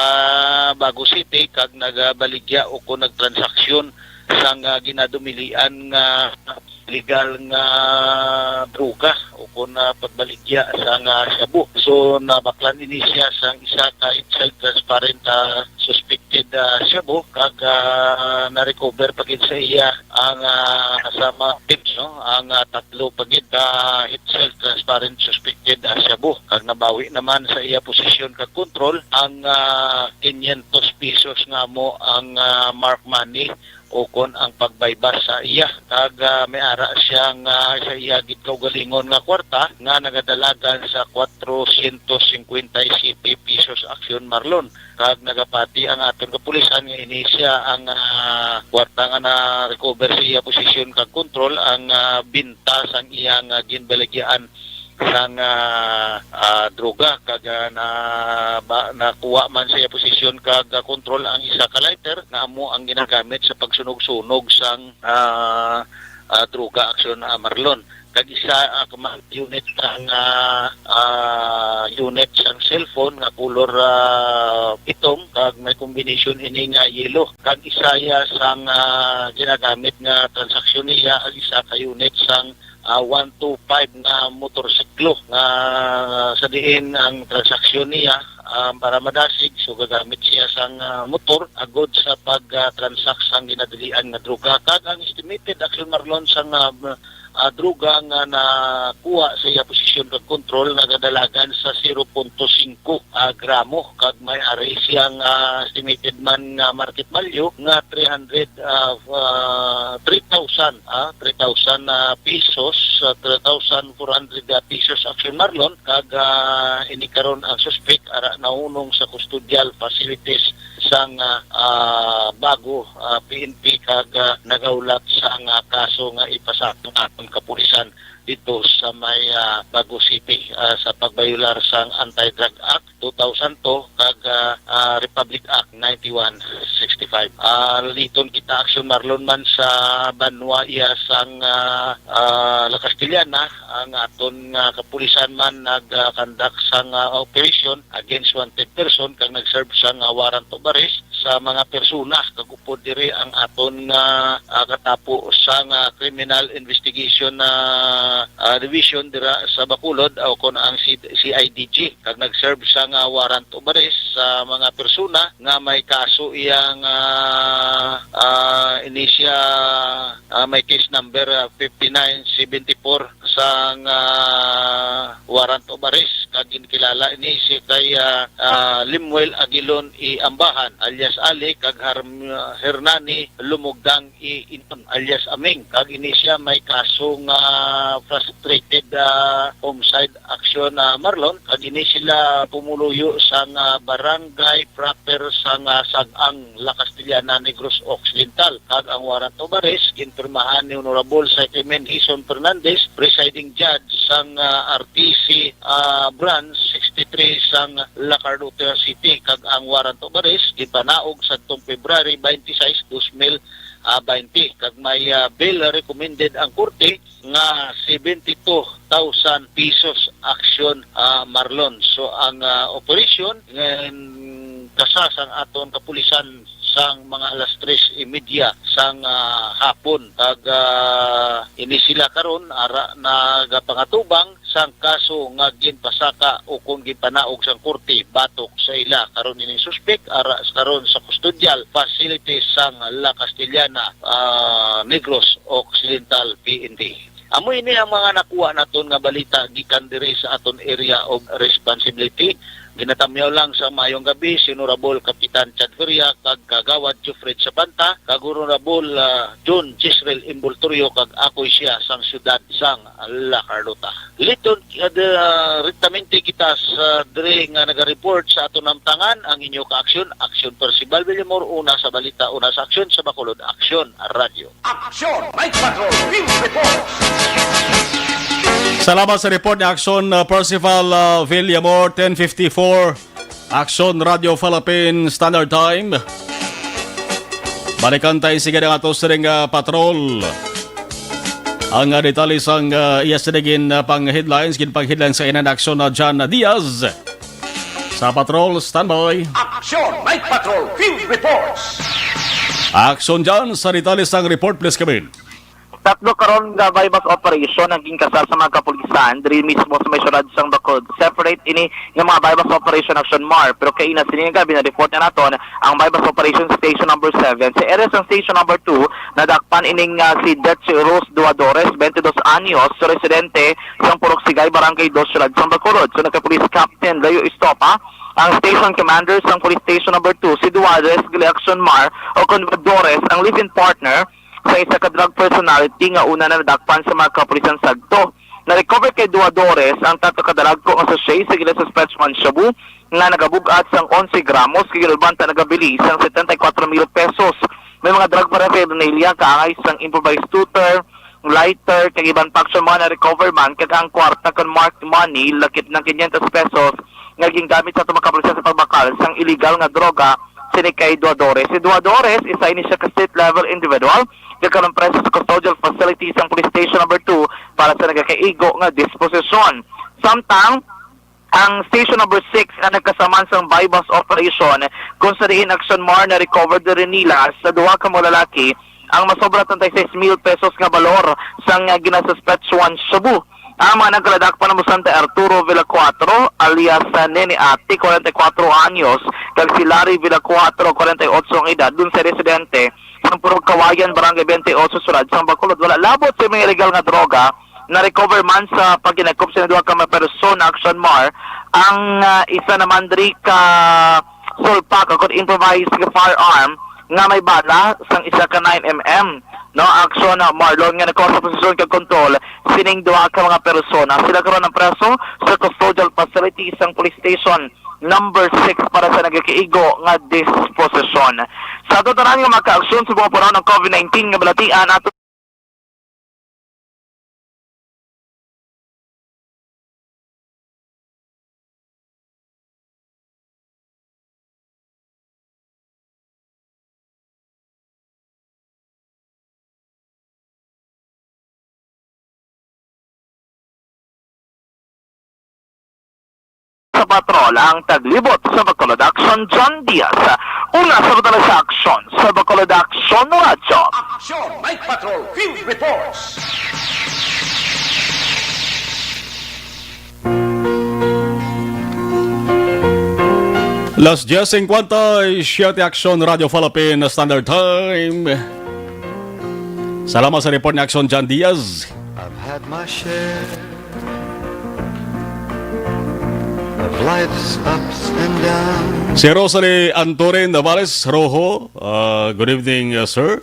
Bago City kag nagabaligya o kon nagtransaksyon sang, ah, ginadumilian nga legal nga droga o kon, ah, pagbaligya sang, ah, shabu. So, nabaklan ini siya sang isa ka itself transparent, ah, suspected, ah, shabu, kag, ah, na-recover pa gid sa iya ang, ah, sa mga tips, no, ang, ah, tatlo pa gid ka itself transparent suspected, ah, shabu. Kag nabawi naman sa iya posisyon kag kontrol ang, ah, quinientos pesos nga amo ang, ah, marked money ukon ang pag-buy-bust sa iya. Kag, ah, may ara siya nga sa iya gid kaugalingon nga kwarta nga nagadalagan sa cuatrocientos cincuenta y siete pesos, Aksyon Marlon. Kag nagapati ang aton kapulisan nga ini siya ang, ah, kwarta nga na-recover sa iya posisyon kag kontrol ang, ah, binta sang iya nga ginbalagyaan sang, ah, ah, droga, kag, ah, na, ba, nakuha man sa iya posisyon kag, ah, kontrol ang isa ka lighter nga amo ang ginagamit sa pagsunog-sunog sang, ah, ah, droga, Aksyon, ah, Marlon. Kag isa, ah, ka mga unit sang, ah, ah, unit sang cellphone nga color, ah, itom, kag may combination ini nga yellow. Kag isa iya sang, ah, ginagamit nga transaksyon niya ang isa ka unit sang ah, one two five nga motorsiklo nga sa diin ang transaksyon niya, ah, para madasig, so gagamit siya sang, ah, motor agod sa pag, ah, transact sang ginadilian nga droga. Kag ang estimated, Action Marlon, sang, ah, ah, droga nga nakuha sa iya posisyon kag kontrol nagadalagan sa zero punto singko, ah, gramo, kag may ari siyang, ah, estimated man nga market value nga three hundred, ah, ah, three thousand, ah, three thousand, ah, pesos, ah, three thousand four hundred, ah, pesos, Action Marlon, kag, ah, ini karon ang suspek ara nahunong sa custodial facilities sang, ah, ah, Bago, ah, P N P, kag, ah, nagahulat sang, ah, kaso nga ipasaka ang aton kapulisan dito sa may, ah, Bago City, ah, sa pagbayular sang Anti-Drug Act two thousand two kag, ah, ah, Republic Act ninety-one sixty-five. Ah, liton kita, Action Marlon, man sa banwa iya sang, ah, ah, La Castellana, ang aton nga kapulisan man nag, ah, conduct sang, ah, operation against wanted person kag nag-serve sang, ah, warrant of arrest sa mga persona kag upod diri ang aton nga, ah, katapo sang, ah, Criminal Investigation, ah, ah, Division dira sa Bacolod, o kon ang C-, C I D G, kag nag-serve sang, ah, warrant of arrest sa mga persona nga may kaso iyang, ah, ah, ini siya, ah, may case number, ah, fifty-nine seventy-four sang, ah, warrant of arrest, kag ginkilala ini si kay, ah, ah, Lemuel Aguilon I. Ambahan alias Ali kag Har-, Hernani Lumugdang I. Inton alias Aming, kag ini siya may kaso nga frustrated, ah, homicide, Action, ah, Marlon, kag ini sila pumuluyo sang, ah, barangay proper sang, ah, Sag-ang, La Castellana, Negros Occidental, kag ang warrant of arrest ginpirmahan ni Honorable Secretary Menhison Fernandez, presiding judge sang, ah, R T C, ah, Branch sixty-three sang La Carlota City, kag ang warrant of arrest ginpanaog sadtong February twenty-six, dos mil, ah, twenty, kag may, ah, bail recommended ang korte nga seventy-two thousand pesos, Action, ah, Marlon. So, ang, ah, operasyon nga kasa sang aton kapulisan sang mga alas tres y media sang, ah, hapon. Kag, ah, ini sila karon ara nagapangatubang sang kaso nga ginpasaka o kon ginpanaog sang korte batok sa ila. Karon ining suspek ara karon sa kustodial facility sang La Castellana, ah, Negros Occidental, P N P. Amo ini ang mga nakuha naton nga balita gikan diri sa aton area of responsibility. Ginatamyaw lang sa maayong gabi si Honorable Kapitan Chad Feria kag Kagawad Jufred Sabanta kag Honorable, ah, John Jezreel Envoltorio, kag ako siya sang siyudad sang La Carlota. Liton, ah, direktamente kita sa diri nga nagareport sa aton namtangan, ang inyo ka-aksyon, Aksyon Percival Villamor, una sa balita, una sa aksyon, sa Bacolod Aksyon Radyo. Aksyon Night Patrol Field Report. Salamat sa report ni Aksyon, uh, Percival, uh, Villamor, ten fifty-four, Aksyon Radio Philippine Standard Time. Balikan tayo sige ang ato siring, uh, patrol. Ang, uh, detalye sang, uh, iya sinigin, uh, pang headlines, ginpang headlines sa inan Aksyon na John Diaz. Sa patrol, standby. Aksyon Night Patrol Field Reports. Aksyon dyan sa detalye sang report, please come in. Tatlo karon nga buy-bust operation ang ginkasa sa mga kapulisan diri mismo sa may syudad sang Bacolod. Separate ini nga mga buy-bust operation, Action Mar, pero kaina sini nga gabi na-report na naton ang buy-bust operation station number seven. Sa area sang station number two, nadakpan ining, ah, si Dutch Rose Duadores, twenty-dos anyos, residente sang Purok Sigay, Barangay Dos, Syudad sang Bacolod. So, nagka-police Captain Leo Estopa, ang station commander sang police station number two, si Duadores, gali, Action Mar, o kon Duadores, ang live-in partner sa isa ka drug personality nga una na nadakpan sa mga kapulisan sadto. Na-recover kay Duadores ang tatlo ka dalagko nga sachet sa gila sa Splats One Shabu nga nagabug-at sang onse gramos, kag ginulbanta nagabili sang setenta y cuatro mil pesos. May mga drug paraphernalia kaangay sang improvised tutor, lighter, kag iban pa nga mga na-recover man, kag ang kwarta kon marked money lakip ng quinientos pesos nga gingamit sa tumakapulsa sa pagbakal sang illegal nga droga sini kay Duadores. Si Duadores, isa ini siya ka state level individual nga karon preso sa custodial facility sang Police Station Number Two para sa nagakaigo nga disposisyon. Samtang ang Station Number Six nga nagkasaman sang buy-bust operation, kung sa diin, Action Mar, na-recover diri nila sa duha ka mga lalaki ang masobra treinta y seis mil pesos nga balor sang, ah, ginasuspetsuhan shabu. Ang mga nagkaladak panambuslan kay Arturo Villacuatro, alias, ah, Nene Ati, kwarenta y kuwatro anyos, kag si Larry Villacuatro, kwarenta y otso ang edad, dun sa residente sa Purok Kawayan, Barangay twenty-eight, Surad, sang Bacolod. Wala labot sa mga illegal nga droga na-recover man sa paghinakop sa duha ka mga persona, Action Mar. Ang, ah, isa naman diri ka sulpak, o kon improvised nga firearm nga may bala sang isa ka nine M M, no, Action Marlon, nga nakuha sa posesyon kag kontrol sining duha ka mga persona. Sila karon ang preso sa custodial facility sang Police Station Number Six para sa nagakaigo nga disposisyon. Sa ato tanan nga mga kaaksyon sa mga panahon ng covid nineteen nga balatian, ato sa patrol ang taglibot sa Bacolod Action, John Diaz. Una sa Batala sa Aksyon sa Bacolod Action Radyo. Action Night Patrol Field Reports. Las diez cincuenta y siete, Action Radio Philippine Standard Time. Salamat sa report ni Action John Diaz. I've had my share of life's ups and downs. Si Rosalie Anturin Navales Rojo, ah, good evening, uh, sir.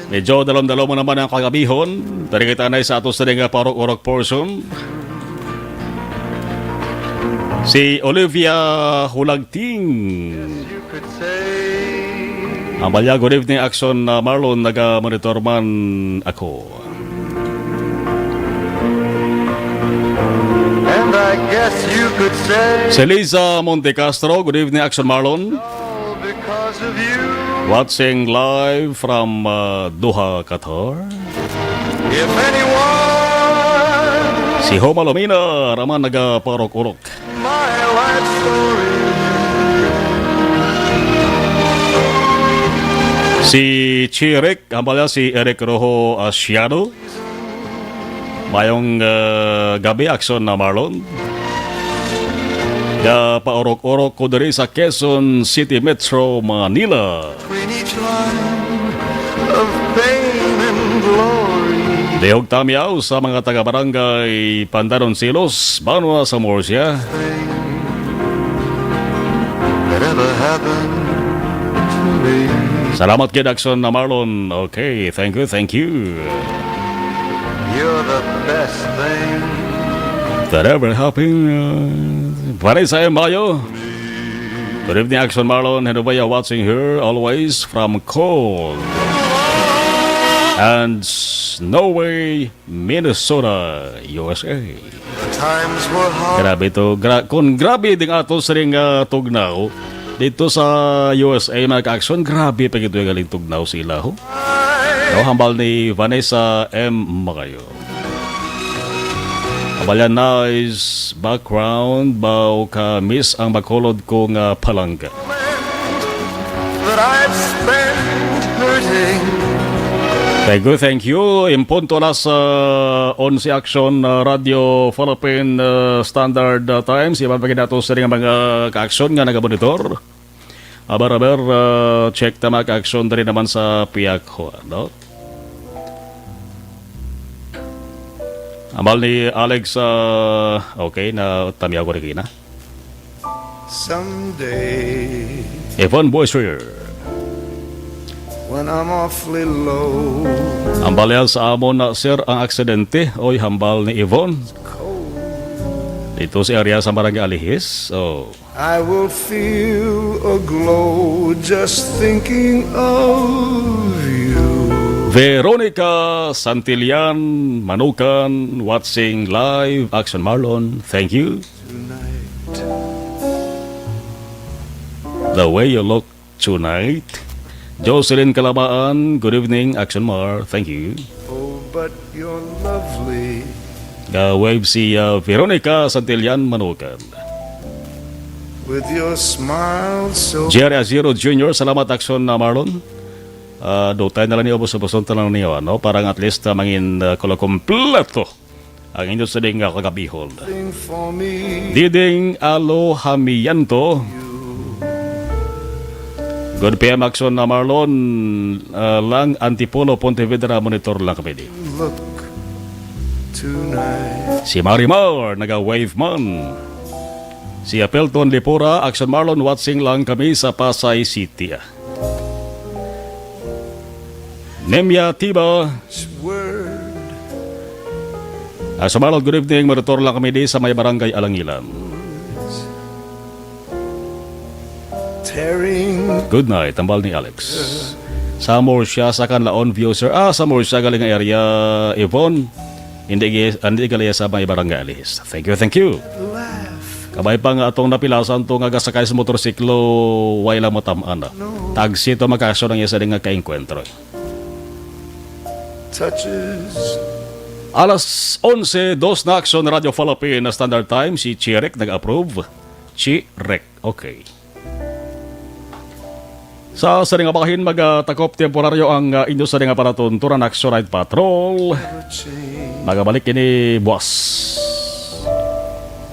Medyo dalom-dalom mo naman ang kagabihon. Dari kita na sa ato sa nga parok-urok portion. Si Olivia Hulagting. Ang balya, good evening, Action, uh, Marlon. Naga-monitor man ako. And I guess you could say Si Liza Montecastro, good evening, Action Marlon. All because of you. Watching live from, uh, Doha, Qatar. If anyone Si Homa Lumina, raman nagaparok-urok. My life story. Si Chirik, hambal niya si Eric Rojo Asiano. Mayong, ah, gabi, Action na Marlon. Gapaurok-urok ko diri sa Quezon City, Metro Manila. Between each line of pain and glory. Dihog tamyaw sa mga taga-barangay Pandanon Silos, Banwa sa Murcia. That ever happened to me. Salamat gid, Action na Marlon. Okay, thank you, thank you. You're the best thing. That ever happened, uh, Vanessa M. Mayo. Good evening, Action Marlon. Henubaya watching here always from cold and snowy Minnesota, U S A. Times were hard. Grabe to. Gra-, kung grabe ding ato sining, ah, tugnaw dito sa U S A, mga ka-action, grabe pa gito yung galing tugnaw sa ila, ho. No, hambal ni Vanessa M. Magayo. Abalya, nice background, ba o ka miss ang makulod ko nga palangga. That I've spent hurting. Thank you, thank you. In punto alas, ah, onse, Action, ah, Radio Philippine, ah, Standard, ah, Times. Iban pa gid nato sa mga ka-action nga nagamonitor. Aber, aber, ah, check ta, mga ka-action, diri naman sa Piakho, no? Amal ni Alex, ah, okay, na tamyaw ko rin na. Someday, Yvonne Boisrier. When I'm awfully low. Hambal yan sa amon na, sir, ang aksidente. Oy, hambal ni Yvonne. Dito sa area sa Barangay Alihis. Oh. I will feel a glow just thinking of you. Veronica Santillan Manukan, watching live. Action Marlon, thank you. Tonight. The way you look tonight. Jocelyn Calabaan, good evening, Action Mar. Thank you. Oh, but you're lovely. Ga-wave si, uh, Veronica Santillan Manukan. With your smile so Jerry Aziro Junior, salamat, Action na Marlon. Ah, dutay na lang niyo, ubos-uboson ta lang niyo, ano? Para nga at least, ah, mangin, ah, kulo kompleto ang inyo sining nga kagabihon. Diding Alohamiento. Good P M action na Marlon, ah, lang Antipolo, Pontevedra, monitor lang kami di. Si Marimar, naga-wave man. Si Apelton Lipura, action Marlon, watching lang kami sa Pasay City. Nemya Tiba. Ah, sa Marlon, good evening. Monitor lang kami di sa may barangay Alangilan. Good night, tambal ni Alex. Sa Murcia, sa Canlaon, view, sir. Ah, sa Murcia, galing nga area, Yvonne. Hindi, gi- hindi gali sa may barangay Alihis. Thank you, thank you. Kabay pa nga atong napilasan to nga gasakay sa motorsiklo, way lang matam-an na. Taxi to, magkasyo ng isa din nga kaengkwentro. Alas onse, dos na action, Radyo Philippine Standard Time. Si Chirek nag-approve. Chirek. Okay. Sa sining nga bahin, magatakop temporaryo ang, ah, inyo sining nga palatunturan, Action Night Patrol. Magabalik ini buwas.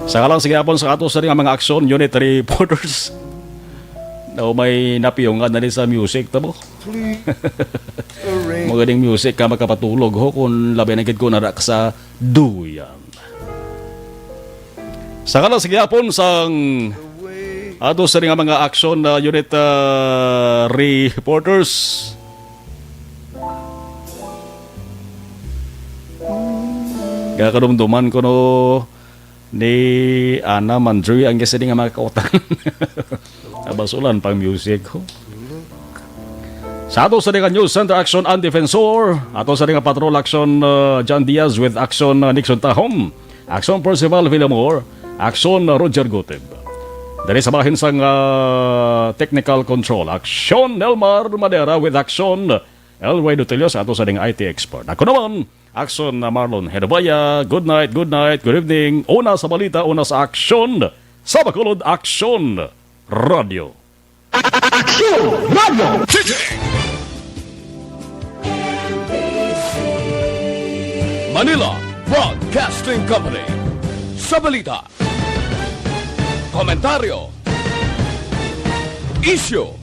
Sa ngalan sa gihapon sa ato sining nga mga action unit reporters. Na may napiyungan na ni sa music, tamo? Maganing music ka makapatulog, ho, kung labi na gid ko nara ka sa duyan. Sa ngalan sa gihapon sang ato sa nga mga action na unit, ah, reporters. Kaya kadumduman ko no ni Ana Mandri ang isa nga mga kautang. Abasulan pang music ko. Sa ato sa nga News Center Action and Defensor, ato sa nga Patrol Action, uh, John Diaz with Action, uh, Nixon Tahom, Action Percival Villamor, Action, uh, Roger Gutib. Dari sa bahin sang, uh, technical control, Action Nelmar Madera with Action Elway Dutilio sa ato sa ding I T expert. Ako naman, Action na Marlon Hedobaya. Good night, good night, good evening. Una sa balita, una sa action. Sa Bacolod, Action Radio. Action Radio. Manila Broadcasting Company. Sa balita, komentaryo, isyu,